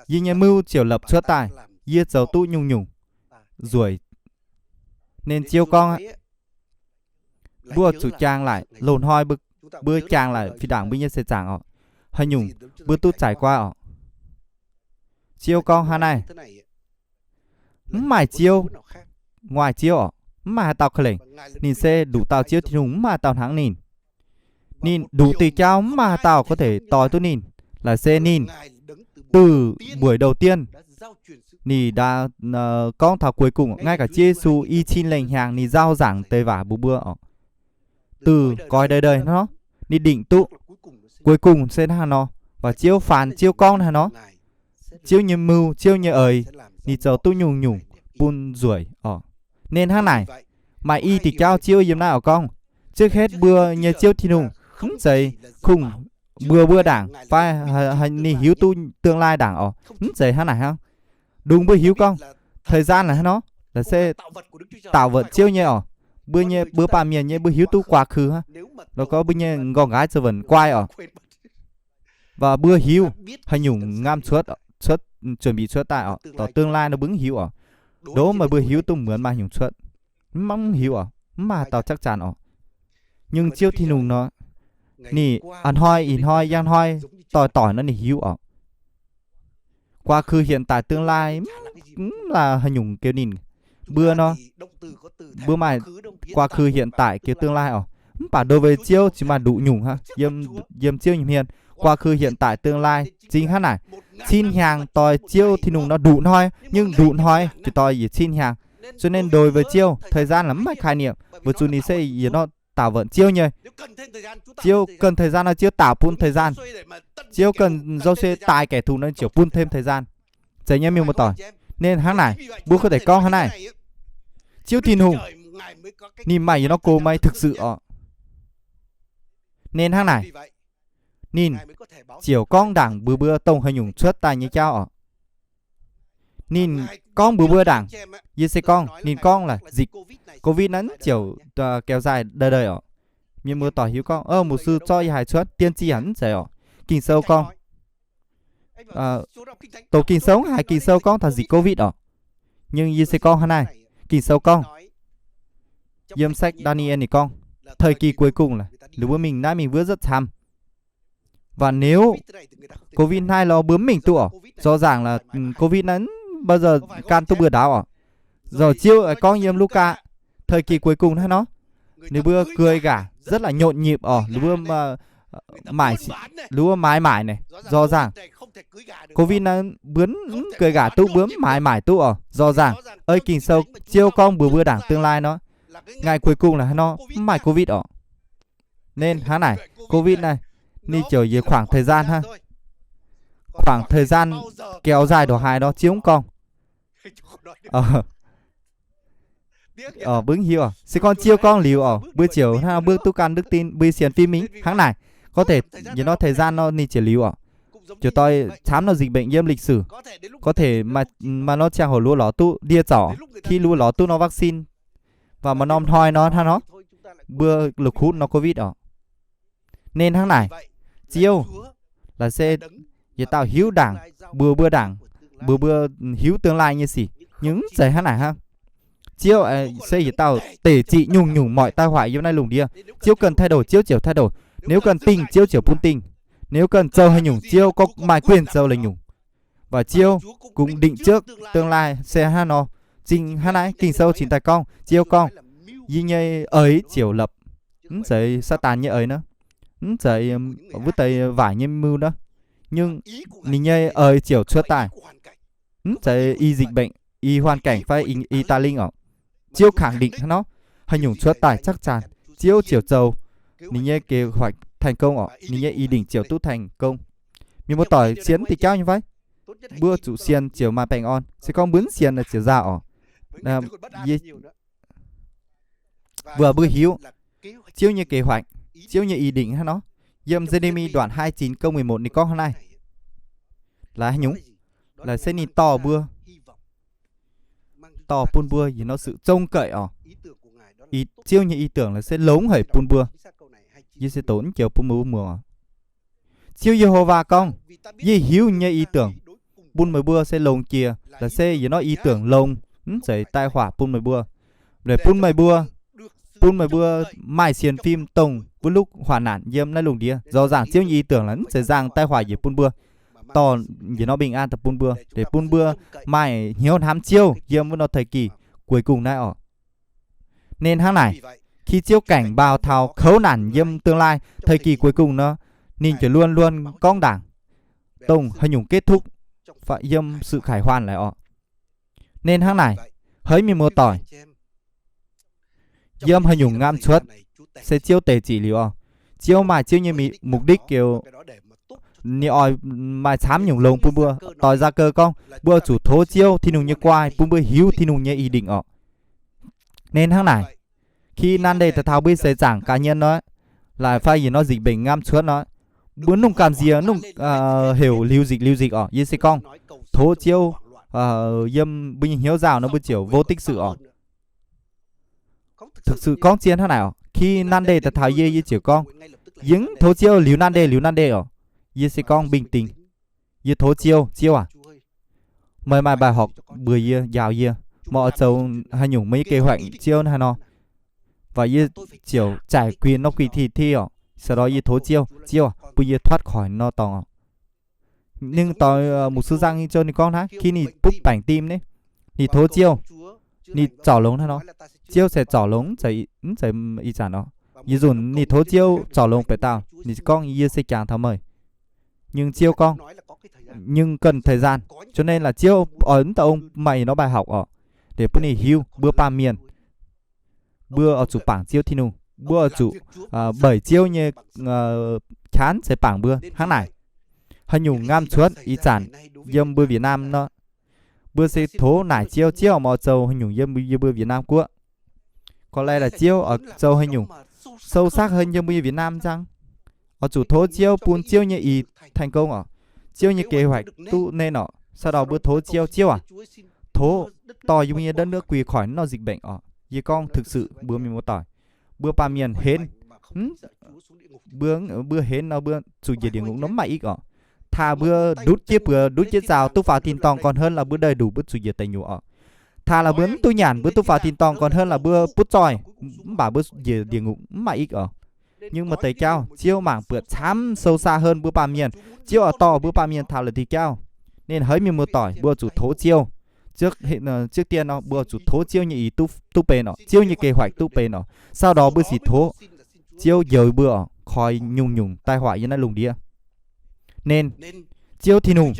yie nyei mưu ziouc lorpc cuotv daaih, yie zoux duqv nyungc-nyungc nzueic. Nên Ziouv gorngv aqv, mbuo zuqc jaang laaix loz-hnoi, mbuo jaang laaix fih ndaangc mbuo nyei seix zaangc orqc, haaix nyungc mbuo duqv trải qua orqc. Ziouv gorngv hnangv naaiv, mv maaih Ziouv, ngoài Ziouv orqc, mv maaih haaix dauh ka'lengc. Ninh se nduqc dauh Ziouv Tin-Hungh, mv maaih dauh hnangv ninh. Ninh nduqc diuh jauv, mv maaih haaix dauh có thể toi duqv ninh. Laaix se ninh từ buổi đầu tiên, ninh đã gorngv taux cuối cùng, ngay cả Ziouv Yesu i cin lengh hnyangx ninh nzauh nzaangc deix waac mbuox mbuo orqc, từ cõi đời đời nor, ninh định duqv cuối cùng se hnangv haaix nor, và Ziouv phán, Ziouv gorngv hnangv haaix nor, Ziouv nyei mưu, Ziouv nyei eix, ninh zoux duqv nyungc-nyungc bun nzueic orqc. Nên hnangv naaic, maaih i diuh jauv Ziouv yiem naaiv orqc gorngv, trước hết mbuo nyei Ziouv Tin-Hungh mv zeiz kungx mbuox mbuo ndaangc fai ninh hiuv duqv tương lai ndaangc orqc. Mv zeiz hnangv naaic hnangv. Ndongc mbuo hiuv gorngv thời gian la'hnangv nor, la'se tạo vật Ziouv nyei orqc. Mbuo nyei, mbuo baamh mienh nyei mbuo hiuv duqv quá khứ hnangv. La'gorngv mbuo nyei nqorngv-nqaaix zoux wuonc guai orqc, và mbuo hiuv haaix nyungc ngamv cuotv, cuotv, chuẩn bị cuotv daaih orqc, dorh tương lai nor mbuo mv hiuv orqc. Ndongc meih mbuo hiuv duqv muonz maaih haaix nyungc cuotv, mv, mv hiuv orqc, mv maaih haaix dauh chắc chắn orqc. Nhưng Ziouv Tin-Hungh nor, ninh a'hnoi ih hnoi yangh hnoi doic doic nor ninh hiuv orqc. Quá khứ, hiện tại, tương lai, mv là haaix nyungc kieu ninh. Mbuo nor, mbuo maaih quá khứ, hiện tại kieu tương lai orqc. Mv baac đối với Ziouv cingx maaih nduqc nyungc hnangv. Yiem, yiem Ziouv nyei hmien, quá khứ, hiện tại, tương lai cingx hnangv naaic. Cin hnyangx doix Ziouv Tin-Hungh nor nduqc hnoi, nhưng nduqc hnoi jiex doix yietc cin hnyangx. Cho nên đối với Ziouv, thời gian là mv maaih khái niệm, weic zuqc ninh se yietc norm tạo vật Ziouv nyei. Ziouv cần thời gian nor Ziouv tạo bun thời gian. Ziouv cần Giô-suê tai kẻ thù nor ziouc bun thêm thời gian. Zeiz nyei, mienh muoz-doic? Nên hnangv naaic, mbuo có thể gorngv hnangv naaic, Ziouv Tin-Hungh ninh maaih yietc norm go-meix thực sự orqc. Nên hnangv naaic, ninh ziouc gorngv ndaangc mbuox mbuo dongh haaix nyungc cuotv daaih nyei jauv oc. Ninh gorngv mbuox mbuo ndaangc, yie se gorngv ninh gorngv laaix dịch covid naaiv ziouc kéo dài đơi đơi oc. Mienh muoz-doic hiuv gorngv, mục sư zorqv yie haiz cuotv, tiên tri haic mv zeiz oc. Ging-Sou gorngv, dongh Ging-Sou haiz Ging-Sou gorngv taux dịch covid oc. Nhưng yie se gorngv hnangv naaiv, Ging-Sou gorngv, yiem sách Đa-ni-ên ninh gorngv, thời kỳ cuối cùng laaix ninh mbuo mingh naaiv mingh wuov rất thảm. Và nếu covid hnaiv lo mbuo mv mingh duqv oc, rõ ràng là covid naaiv bao giờ gan duqv mbuo ndaauv oc. Zoux Ziouv gorngv yiem Lugaa thời kỳ cuối cùng hnangv nor, ninh mbuo kơi gaax rất là nhộn nhịp oc, ninh mbuo mãi mãi naaic, rõ ràng covid naaiv mbuo mv kơi gaax duqv, mbuo mv mãi mãi duqv oc, rõ ràng. Ơi Ging-Sou Ziouv gorngv mbuox mbuo ndaangc tương lai nor, ngày cuối cùng là hnangv nor mv maaih covid oc. Nên hnangv naaic, covid naaiv ninh ziouc yiem khoảng thời gian hnangv, khoảng thời gian kéo dài ndongc haaix nor Ziouv mv gorngv. Mbuo mv hiuv oc. Se gorngv Ziouv gorngv liuz oc, mbuo ziouc hnangv mbuo duqv gan đức tin, mbuo sienx fim mingh hnangv naaic, có thể yietc norm thời gian nor ninh ziouc liuz oc. Ziouc doix camv nor dịch bệnh yiem lịch sử, có thể maaih norm ziangh hoc luov lorz duqv ndie zorc, khi luov lorz duqv norm vaccine, và maaih norm hnoi nor hnangv nor mbuo la'kuqv norm covid oc. Nên hnangv naaic, Ziouv laaix se yietc dauh hiuv ndaangc, mbuox mbuo ndaangc, mbuox mbuo hiuv tương lai nyei sic, nhưng mv zeiz hnangv naaic hnangv. Ziouv se yietc dauh deic zinh nyungc-nyungc mọi tai họa yiem naaiv lungh ndiev. Ziouv ganh thay đổi, Ziouv ziouc thay đổi. Nếu ganh dingh, Ziouv ziouc bun dingh. Nếu ganh zoux haaix nyungc, Ziouv có maaih quyền zoux laaix nyungc. Và Ziouv cũng định trước tương lai se hnangv nor. Zinh hnangv naaiv Ging-Sou cingx daaih gorngv, Ziouv gorngv, yie nyei eix ziouc lập. Mv zeiz Saadaan nyei eix nor, mv zeiz wuov deix waaic nyei mưu nor, nhưng ninh nyei eix ziouc cuotv daaih. Mv zeiz i dịch bệnh, i hoàn cảnh fai i daaih lingh oc. Ziouv khẳng định hnangv nor, haaix nyungc cuotv daaih chắc chắn Ziouv ziouc zoux ninh nyei kế hoạch thành công oc, ninh nyei ý định ziouc duqv thành công. Mienh muoz-doic sienx diuh jauv nyei fai? Mbuo zuqc sienx ziouc maaih baengh orn. Se gorngv mbuo mv sienx naaic ziouc nzaaux oc. Mbuo, mbuo hiuv Ziouv nyei kế hoạch, Ziouv nyei ý định hnangv nor. Yiem Ye-le-mi đoạn hai chín câu mười một ninh gorngv hnangv naaiv. Laaix haaix nyungc? Laaix se ninh dorh mbuo, dorh bun mbuo yietc norm sự trông cậy oc. Ziouv nyei ý tưởng laaix se longx haic bun mbuo. Yie se doqc mv joux bun mbuo muangx oc. Ziouv Ye-ho-va gorngv, yie hiuv nyei ý tưởng bun meih mbuo se longx jiex, laaix se yietc norm ý tưởng longx, mv zeiz tai họa bun meih mbuo. Laaix bun meih mbuo, bun meih mbuo maaih sienx fim dongh wuov lúc hoạn nạn yiem naaiv lungh ndiev. Rõ ràng Ziouv nyei ý tưởng laaix mv zeiz nzang tai họa njiec bun mbuo, dorh yietc norm bình an daaih bun mbuo, deix bun mbuo maaih hnyouv hnamv Ziouv yiem wuov norm thời kỳ cuối cùng naaiv oc. Nên hnangv naaic, khi Ziouv cảnh báo taux khốn nạn yiem tương lai thời kỳ cuối cùng nor, ninh ziouc luôn luôn gorngv ndaangc dongh haaix nyungc kết thúc yiem sự khải hoàn laaix oc. Nên hnangv naaic, haiz mienh muoz-doic, yiem haaix nyungc ngamv cuotv se Ziouv deic zic liuz oc. Ziouv maaih Ziouv nyei mục đích liuz, ninh oix maaih camv nyungc longx bun mbuo. Doix Gia-cơ gorngv mbuo zuqc tov Ziouv Tin-Hungh nyei guai bun mbuo hiuv Tin-Hungh nyei ý định oc. Nên hnangv naaic, khi nan đề daaih taux mbuo seix zaangc cá nhân nor, laaix fai yietc norm dịch bệnh ngamv cuotv nor, mbuo mv dungx gamh nziex, mv dungx heuc liuz dịch liuz dịch oc. Yie se gorngv tov Ziouv yiem mbuo nyei hnyouv nzauh nor mbuo ziouc vô tích sự oc. Thực sự gorngv zien hnangv naaic oc. Khi nan đề daaih taux yie, yie ziouc gorngv, yie mv tov Ziouv liuz nan đề liuz nan đề oc. Yie se gorngv bình tĩnh. Yie tov Ziouv, Ziouv aac, meih maaih bài học mbuox yie, njaaux yie, meih oix zoux haaix nyungc, meih nyei kế hoạch Ziouv hnangv haaix nor. Và yie ziouc giải quyết nó kỳ thi thi oc. Sau đó yie tov Ziouv, Ziouv aac, bun yie thoát khỏi nor dorngx oc. Nhưng doix mục sư Giang Hinh Châu ninh gorngv hnangv, khi ninh butv baengc tim naaiv, ninh tov Ziouv, ninh zorc longx hnangv nor. Ziouv se zorc longx, mv zeiz ih zanc oc. Yietc nzunc ninh tov Ziouv zorc longx beic dauh, ninh gorngv, yie se jangx taux meih. Nhưng Ziouv gorngv, nhưng cần thời gian. Cho nên là Ziouv oix mv dauh ong maaih nor bài học oc, để bun ninh hiuv mbuo baamh mienh, mbuo oix zuqc bangc Ziouv Tin-Hungh, mbuo oix zuqc beic Ziouv nyei qaqv ceix bangc mbuo. Hnangv naaic, haaix nyungc ngamv cuotv ih zanc yiem mbuo Việt Nam nor, mbuo se tov naaic Ziouv, Ziouv meih oix zoux haaix nyungc yiem mbuo Việt Nam guoqv. Có lẽ là Ziouv oix zoux haaix nyungc sâu sắc hơn yiem mbuo Việt Nam hnangv. Oix zuqc tov Ziouv bun Ziouv nyei ih thành công oc. Ziouv nyei kế hoạch duqv nên oc. Sau ndau mbuo tov Ziouv, Ziouv aac, tov dorh yie mbuo nyei đất nước quỷ khỏi nor dịch bệnh oc. Yie gorngv thực sự mbuo mienh muoz-doic, mbuo baamh mienh henv, mbuo, mbuo henv nor mbuo zuqc njiec địa ngục nor mv maaih ích oc. Taux mbuo ndutv jienv buoz ndutv jienv zaaux duqv faaux tin-dorngh còn hơn là mbuo đầy đủ mbuo zuqc njiec deic nyuoqc oc. Taux laaix mbuo mv duqv nyanc mbuo duqv faaux tin-dorngh còn hơn là mbuo butv zoih, mv baac mbuo njiec địa ngục mv maaih ích oc. Nhưng maaih deix jauv Ziouv mangc buatc camv sâu xa hơn mbuo baamh mienh. Ziouv oix dorh mbuo baamh mienh taux la'diuh jauv. Nên haiz mienh muoz-doic mbuo zuqc tov Ziouv. Trước tiên nor mbuo zuqc tov Ziouv nyei ih duqv benx oc, Ziouv nyei kế hoạch duqv benx oc. Sau ndau mbuo sic tov Ziouv njoux mbuo oc, koi nyungc-nyungc tai họa yiem naaiv lungh ndiev. Nên Ziouv Tin-Hungh,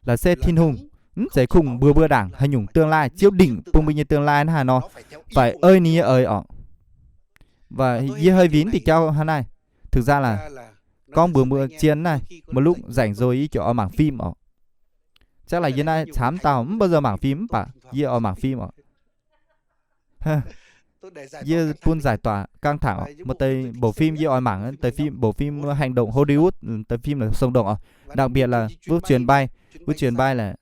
laaix se Tin-Hungh mv zeiz kungx mbuox mbuo ndaangc haaix nyungc tương lai, Ziouv định bun mbuo nyei tương lai hnangv haaix nor, phải ơi ninh nyei eix oc. Và yie hơi vin diuh jauv hnangv naaiv, thực ra là gorngv mbuox mbuo zien naaiv, một lúc rảnh rồi yie ziouc oix mảng phim oc. Chắc là yie naaiv camv dauh mv bao giờ mảng phim mv baac yie oix mảng phim oc. Yie bun giải tỏa căng thẳng oc. Một tờ bộ phim yie oix mảng, tờ phim, bộ phim hành động Hollywood, tờ phim là sống động oc. Đặc biệt là Bước Chuyến Bay. Bước Chuyến Bay là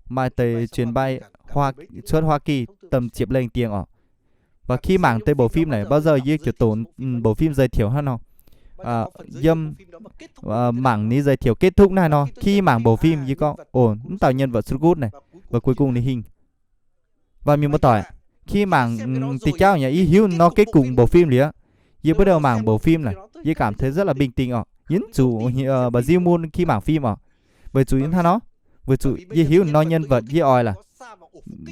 maaih tờ chuyến bay Hoa, xuất Hoa Kỳ tầm chiệp lệnh tiếng oc. Và khi mảng tờ bộ phim này bao giờ yie ziouc tổ, bộ phim giới thiệu hnangv nor. Yiem mảng ninh giới thiệu kết thúc hnangv haaix nor, khi mảng bộ phim yie gorngv, ồ, mv dauh nhân vật xuất gút này, và cuối cùng ninh hingh. Và mienh muoz-doic, khi mảng diuh jauv nyei yie hiuv nor kết cục bộ phim liuz, yie bắt đầu mảng bộ phim này, yie cảm thấy rất là bình tĩnh oc. Yie mv zuqc ba'ziev mun khi mảng phim oc. Weic zuqc hnangv nor, weic zuqc yie hiuv nor nhân vật yie oix là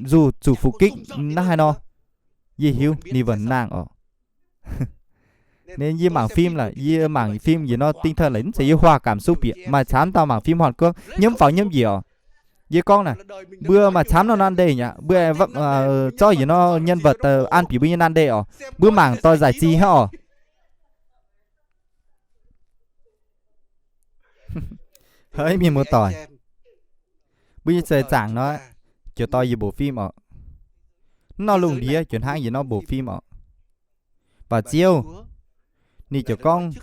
dù chủ phục kích hnangv haaix nor, yie hiuv ninh vẫn nangh oc. Nên yie mảng phim là, yie mảng phim yie nor tinh thần là mv zeiz yie hòa cảm xúc bieqc. Maaih camv dauh mảng phim Hàn Quốc nhiễm pháo nhiễm gì oc. Yie gorngv naaic, mbuo maaih camv nor nan deic nyei, mbuo zorqv yie nor nhân vật an bieqc mbuo nyei nan deic oc. Mbuo mảng doix giải trí hnangv oc. Haiz mienh muoz-doic, mbuo nyei seix zaangc nor, ziouc dorh yie mbuo phim oc. Nor lungh ndiev ziouc hnangv yie nor mbuo phim oc. Baac Ziouv ninh ziouc gorngv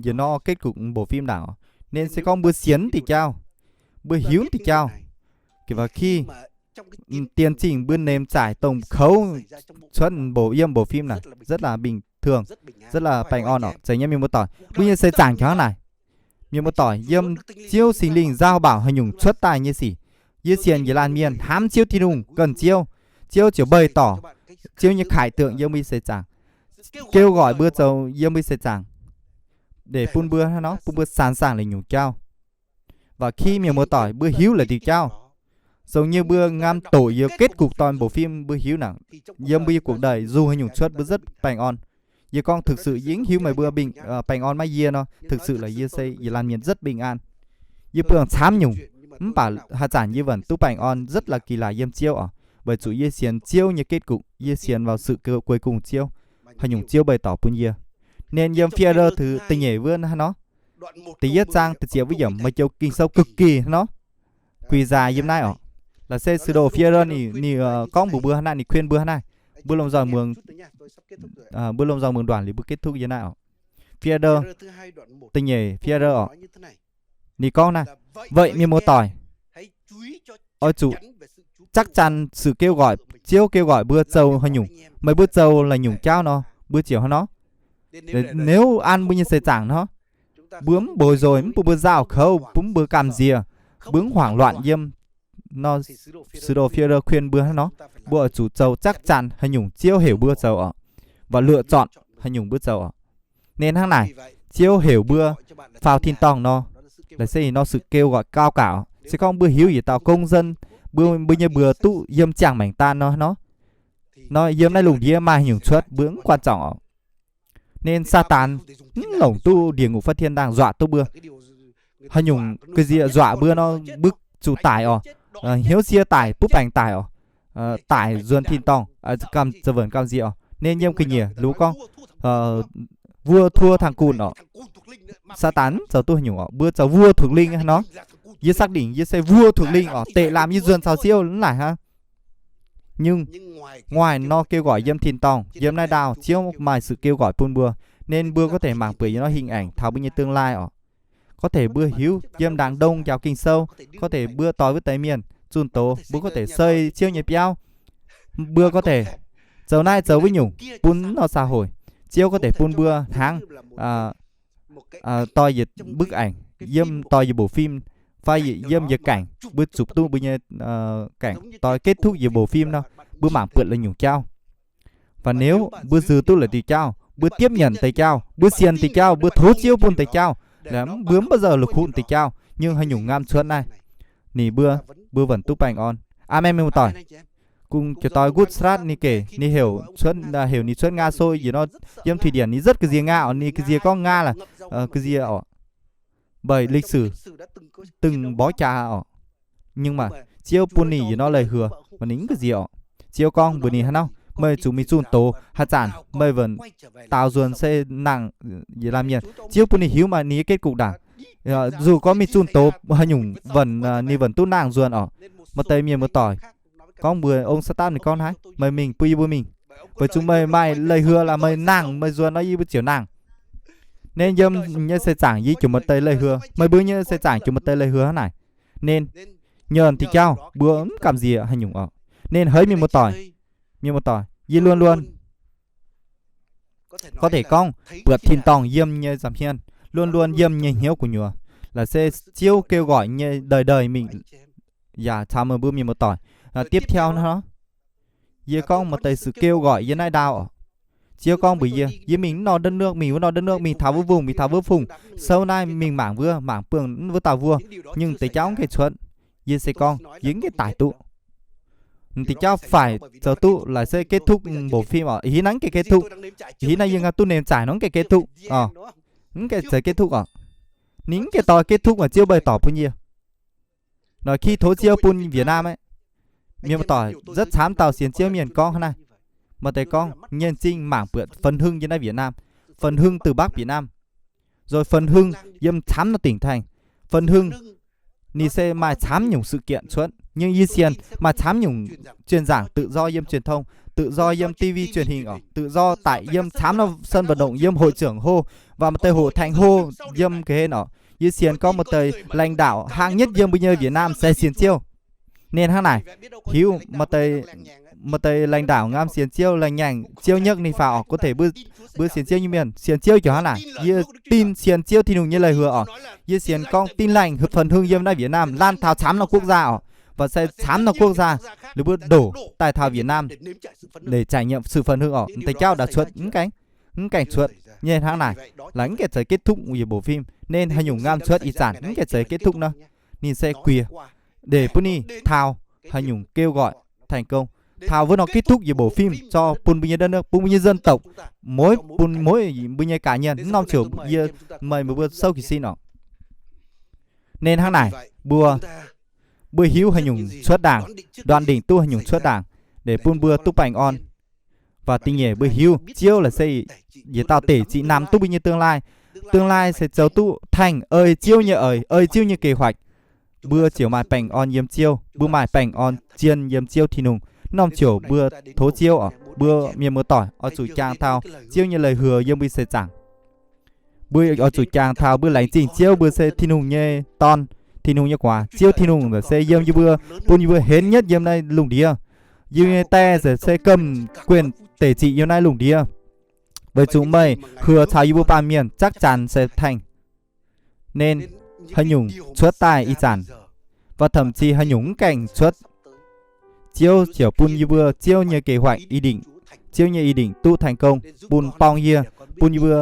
yie nor kết cục mbuo phim ndaangc oc. Nên se gorngv mbuo sienx diuh jauv, mbuo hiuv diuh jauv, kì và khi tiền Trinh mbuo ném giải tổng khấu cuotv mbuo yiem mbuo phim naaic rất là bình thường, rất là bình an oc. Zeiz nyei mienh muoz-doic, mbuo nyei seix zaangc hnangv naaic. Mienh muoz-doic, yiem Ziouv Singx Lingh giao bảo haaix nyungc cuotv daaih nyei sic, yie sienx yie laanh mienh hnamv Ziouv Tin-Hungh, ganh Ziouv, Ziouv ziouc bày tỏ Ziouv nyei khải tượng yiem mbuo seix zaangc, kêu gọi mbuo zoux yiem mbuo seix zaangc, để bun mbuo hnangv nor bun mbuo sẵn sàng lingc nyungc jauv. Và khi mienh muoz-doic mbuo hiuv la'diuh jauv, dongh yie mbuo ngam doqc yie kết cục doix mbuo phim mbuo hiuv nangc, yiem mbuo yie cuộc đời dù haaix nyungc cuotv mbuo rất bình an. Yie gorngv thực sự yie mv hiuv meih mbuo bình, bình an maiv, yie nor thực sự là yie se yie laanh mienh rất bình an. Yie buangh camv nyungc, mv baac haaix zanc yie vẫn duqv bình an rất là kỳ lạ yiem Ziouv oc. Weic zuqc yie sienx Ziouv nyei kết cục, yie sienx vào sự cuối cùng Ziouv, haaix nyungc Ziouv bày tỏ bun yie. Nên yiem Phi-e-đơ thứ da'nyeic wuov hnangv nor, da'yietv zaang da'ziepc wuov yiemc, một câu kinh sâu cực kỳ hnangv nor, quỷ dị yiem naaiv oc. Laaix se sư đồ Phi-e-đơ ninh, ninh gorngv mbuox mbuo hnangv naaiv, ninh khuyên mbuo hnangv naaiv. Mbuo lomh nzoih mbuo, mbuo lomh nzoih mbuo đoàn liuz mbuo kết thúc yiem naaiv oc. Phi-e-đơ, da'nyeic Phi-e-đơ oc, ninh gorngv naaiv, vậy mienh muoz-doic, oix zuqc chắc chắn sự kêu gọi, Ziouv kêu gọi mbuo zoux haaix nyungc, meih mbuo zoux la'nyungc jauv nor mbuo ziouc hnangv nor. Nếu ăn mbuo nyei seix zaangc nor, mbuo mv bối rối, mv bun mbuo nzauh kouv, bun mbuo gamh nziex, mbuo mv hoảng loạn yiem nor, sư đồ Phi-e-đơ khuyên mbuo hnangv nor, mbuo oix zuqc zoux chắc chắn haaix nyungc Ziouv heuc mbuo zoux oc, và lựa chọn haaix nyungc mbuo zoux oc. Nên hnangv naaic, Ziouv heuc mbuo faaux tin-dorngh nor, laaix se nor sự kêu gọi cao cả. Se gorngv mbuo hiuv yietc dauh công dân, mbuo, mbuo nyei mbuox duqv yiem ziangh maengc daan nor, nor yiem naaiv lungh ndiev maaih haaix nyungc cuotv mbuo mv quan trọng oc. Nên Saadaan mv longc duqv địa ngục phát thiên đang nzuaqc duqv mbuo. Haaix nyungc ga'nziex nzuaqc mbuo nor mbuo zuqc tải oc. Hnyouv sie tải, butv baengc tải oc. Tải nzuonx tin-dorngh, zoux vẩn gamh nziex oc. Nên yiem ga'nyiec luv gorngv vua thua thằng cùn oc. Saadaan mv zoux duqv haaix nyungc oc, mbuo zoux vua thuộc linh nor. Yie xác định yie se vua thuộc linh oc, deix lamh yie nzuonx caux Ziouv mv laaic hnangv. Nhưng ngoài nor kêu gọi yiem tin-dorngh, yiem naaiv ndaauh Ziouv maaih sự kêu gọi bun mbuo. Nên mbuo có thể mangc buatc yietc norm hình ảnh taux mbuo nyei tương lai orqc. Có thể mbuo hiuv yiem ndaangc ndongh njaaux Ging-Sou, có thể mbuo doix wuov deix mienh zunh doz, mbuo có thể sơi Ziouv nyei biauv, mbuo có thể zoux naaiv zoux wuov nyungc bun nor xã hội. Ziouv có thể bun mbuo hnangv doix yietc bức ảnh, yiem doix yietc bộ phim, fai yiem yietc cảnh, mbuo chụp duqv mbuo nyei cảnh doix kết thúc yietc bộ phim nor, mbuo mangc buatc la'nyungc jauv. Và nếu mbuo zux duqv la'deix jauv, mbuo tiếp nhận deix jauv, mbuo sienx deix jauv, mbuo tov Ziouv bun deix jauv, mbuo mv bao giờ la'kuqv deix jauv, nhưng haaix nyungc ngamv cuotv naaiv, ninh mbuo, mbuo vẫn duqv baengh orn. Aamen, mienh muoz-doic. Kungx jiex doix Good Start ninh gec, ninh heuc cuotv, heuc ninh cuotv Nga sôi yietc norm, yiem thủy điển ninh rất ga'nziex Nga orqc, ninh ga'nziex gorngv Nga là ga'nziex orqc, bởi lịch sử từng bó cha orqc. Nhưng mà Ziouv bun ninh yietc norm lời hứa, mv baac ninh mv ga'nziex orqc. Ziouv gorngv mbuox ninh hnangv nor, meih zuqc mingh zunh doz, haaix zanc meih vẫn daaux nzuonx se nangh yietc laanh mienh. Ziouv bun ninh hiuv maaih ninh nyei kết cục ndaangc. Dù có mingh zunh doz haaix nyungc, vẫn, ninh vẫn duqv nangh nzuonx orqc. Maaih deix mienh muoz-doic gorngv mbuox ông staff ninh gorngv hnangv, meih mingh, bun yie mbuo mingh, weic zuqc meih maaih lời hứa là meih nangh, meih nzuonx nor yie mbuo ziouc nangh. Nên yiem nyei seix zaangc yie ziouc maaih deix lời hứa, meih mbuo nyei seix zaangc ziouc maaih deix lời hứa hnangv naaic. Nên nyei deix jauv mbuo mv gamh nziex haaix nyungc orqc. Nên haiz mienh muoz-doic, mienh muoz-doic, yie luôn luôn có thể gorngv buatc tin-dorngh yiem nyei nza'hmien, luôn luôn yiem nyei hnyouv gu'nyuoz, là se Ziouv kêu gọi nyei đời đời mingh, yaac caux meih mbuo mienh muoz-doic. Tiếp theo nor, yie gorngv maaih deix sự kêu gọi yiem naaiv ndau orqc. Ziouv gorngv mbuox yie, yie mingh wuov norm đất nước, mingh wuov norm đất nước, mingh taux wuov vùng, mingh taux wuov vùng, souv naaiv mingh mangc wuov, mangc buangh wuov dauh wuov, nhưng deix jauv mv gaengh cuotv. Yie se gorngv yie mv gaengh daic duqv. Deix jauv phải zoux duqv là sẽ kết thúc bộ phim orqc. Ih hnangv mv gaengh kết thúc. Ih hnangv yie ngau duqv nền tảng nor mv gaengh kết thúc orqc. Mv gaengh zeix kết thúc orqc. Ninh mv gaengh doix kết thúc maaih Ziouv bày tỏ bun yie. Nor khi tov Ziouv bun Việt Nam aeqv, mienh muoz-doic rất camv dauh sienx Ziouv mienh gorngv hnangv naaiv. Maaih deix gorngv nhân sinh မ့ၢ် buatc phần hưng yiem naaiv Việt Nam, phần hưng từ Bắc Việt Nam, rồi phần hưng yiem camv norm tỉnh thành, phần hưng ninh se maaih camv nyungc sự kiện cuotv, nhưng yie sienx maaih camv nyungc truyền giảng tự do yiem truyền thông, tự do yiem ti vi truyền hình orqc, tự do tại yiem camv norm sân vận động, yiem hội trưởng hô, và maaih deix hội thánh hô, yiem ga'hlen orqc. Yie sienx gorngv maaih deix lãnh đạo hạng nhất yiem mbuo nyei Việt Nam se sienx Ziouv. Nên hnangv naaic, hiuv maaih deix lãnh đạo ngamv sienx Ziouv, lengh nyaanh Ziouv nyiekv ninh faaux orqc, có thể mbuo sienx Ziouv nyei mienh sienx Ziouv ziouc hnangv naaic. Yie tin sienx Ziouv Tin-Hungh nyei lời hứa orqc. Yie sienx gorngv Tin Lành, phần hưng yiem naaiv Việt Nam lan taux camv norm quốc gia orqc, và se camv norm quốc gia, ninh mbuo đổ tại taux Việt Nam để trải nghiệm sự phần hưng orqc. Deix jauv đa cuotv mv gaengh, mv gaengh cuotv nyei hnangv naaic, là mv gaengh zeix kết thúc yie bộ phim. Nên haaix nyungc ngamv cuotv ih zanc mv gaengh zeix kết thúc nor, ninh se quiex, để bun ninh taux haaix nyungc kêu gọi thành công, taux wuov norm kết thúc yie bộ phim cho bun mbuo nyei đất nước, bun mbuo nyei dân tộc, mỗi, bun mỗi mbuo nyei cá nhân, norm ziouc yie, meih mbuo sâu kì sin orqc. Nên hnangv naaic, mbuo, mbuo hiuv haaix nyungc cuotv ndaangc, đoán định duqv haaix nyungc cuotv ndaangc, để bun mbuo duqv baengh orn. Và da'nyeic mbuo hiuv Ziouv là se yietc dauh tể trị nằm duqv mbuo nyei tương lai. Tương lai se zoux duqv thành ei Ziouv nyei eix, ei Ziouv nyei kế hoạch. Mbuo ziouc maaih baengh orn yiem Ziouv, mbuo maaih baengh orn zien yiem Ziouv Tin-Hungh. Norm ziouc mbuo tov Ziouv orqc, mbuo mienh muoz-doic oix zuqc jangx taux Ziouv nyei lời hứa yiem mbuo seix zaangc. Mbuo oix zuqc jangx taux mbuo laengz zingh Ziouv, mbuo se Tin-Hungh nyei dorn, Tin-Hungh nyei guaax. Ziouv Tin-Hungh se yiem yie mbuo, bun yie mbuo henv nhất yiem naaiv lungh ndiev. Yie mbuo nyei Die se, se gomh quyền tể trị yiem naaiv lungh ndiev. Weic zuqc meih hứa caux yie mbuo baamh mienh chắc chắn sẽ thành. Nên haaix nyungc cuotv daaih ih zanc, và thậm chí haaix nyungc mv gaengh cuotv, Ziouv ziouc bun yie mbuo Ziouv nyei kế hoạch, ý định, Ziouv nyei ý định duqv thành công, bun borng yie, bun yie mbuo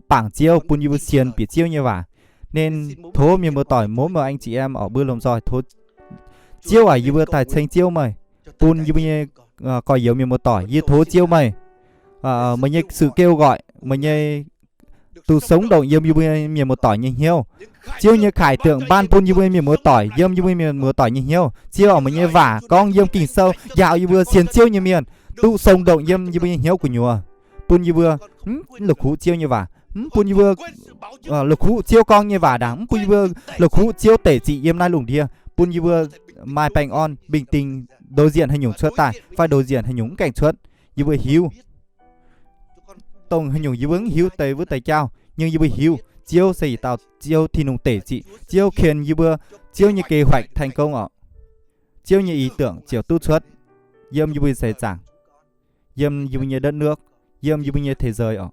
bangc Ziouv, bun yie mbuo sienx bieqc Ziouv nyei waac. Nên tov mienh muoz-doic, mbuo anh chị em orqc, mbuo lomh nzoih tov Ziouv aac, yie mbuo daaih ceng Ziouv meih, bun yie mbuo nyei gorx-youz mienh muoz-doic, yie tov Ziouv meih, meih nyei sự kêu gọi, meih nyei sự sống động yiem yie mbuo mienh muoz-doic nyei hnyouv. Ziouv nyei khải tượng ban bun yie mbuo mienh muoz-doic, yiem yie mbuo mienh muoz-doic nyei hnyouv. Ziouv aac, meih nyei waac gorngv yiem Ging-Sou njaaux yie mbuo sienx Ziouv nyei mienh duqv sống động yiem yie mbuo nyei hnyouv gu'nyuoz, bun yie mbuo mv la'kuqv Ziouv nyei waac, mv bun yie mbuo la'kuqv Ziouv gorngv nyei waac ndaangc, mv bun yie mbuo la'kuqv Ziouv tể trị yiem naaiv lungh ndiev, bun yie mbuo maaih baengh orn, bình tĩnh đối diện haaix nyungc cuotv daaih fai đối diện haaix nyungc mv gaengh cuotv. Yie mbuo hiuv dongh haaix nyungc yie mbuo mv hiuv deix wuov deix jauv, nyungc yie mbuo hiuv Ziouv se yietc dauh Ziouv Tin-Hungh deic ziqc. Ziouv ken yie mbuo, Ziouv nyei kế hoạch thành công oc. Ziouv nyei ý tưởng ziouc duqv cuotv yiem yie mbuo nyei seix zaangc, yiem yie mbuo nyei đất nước, yiem yie mbuo nyei thế giới oc.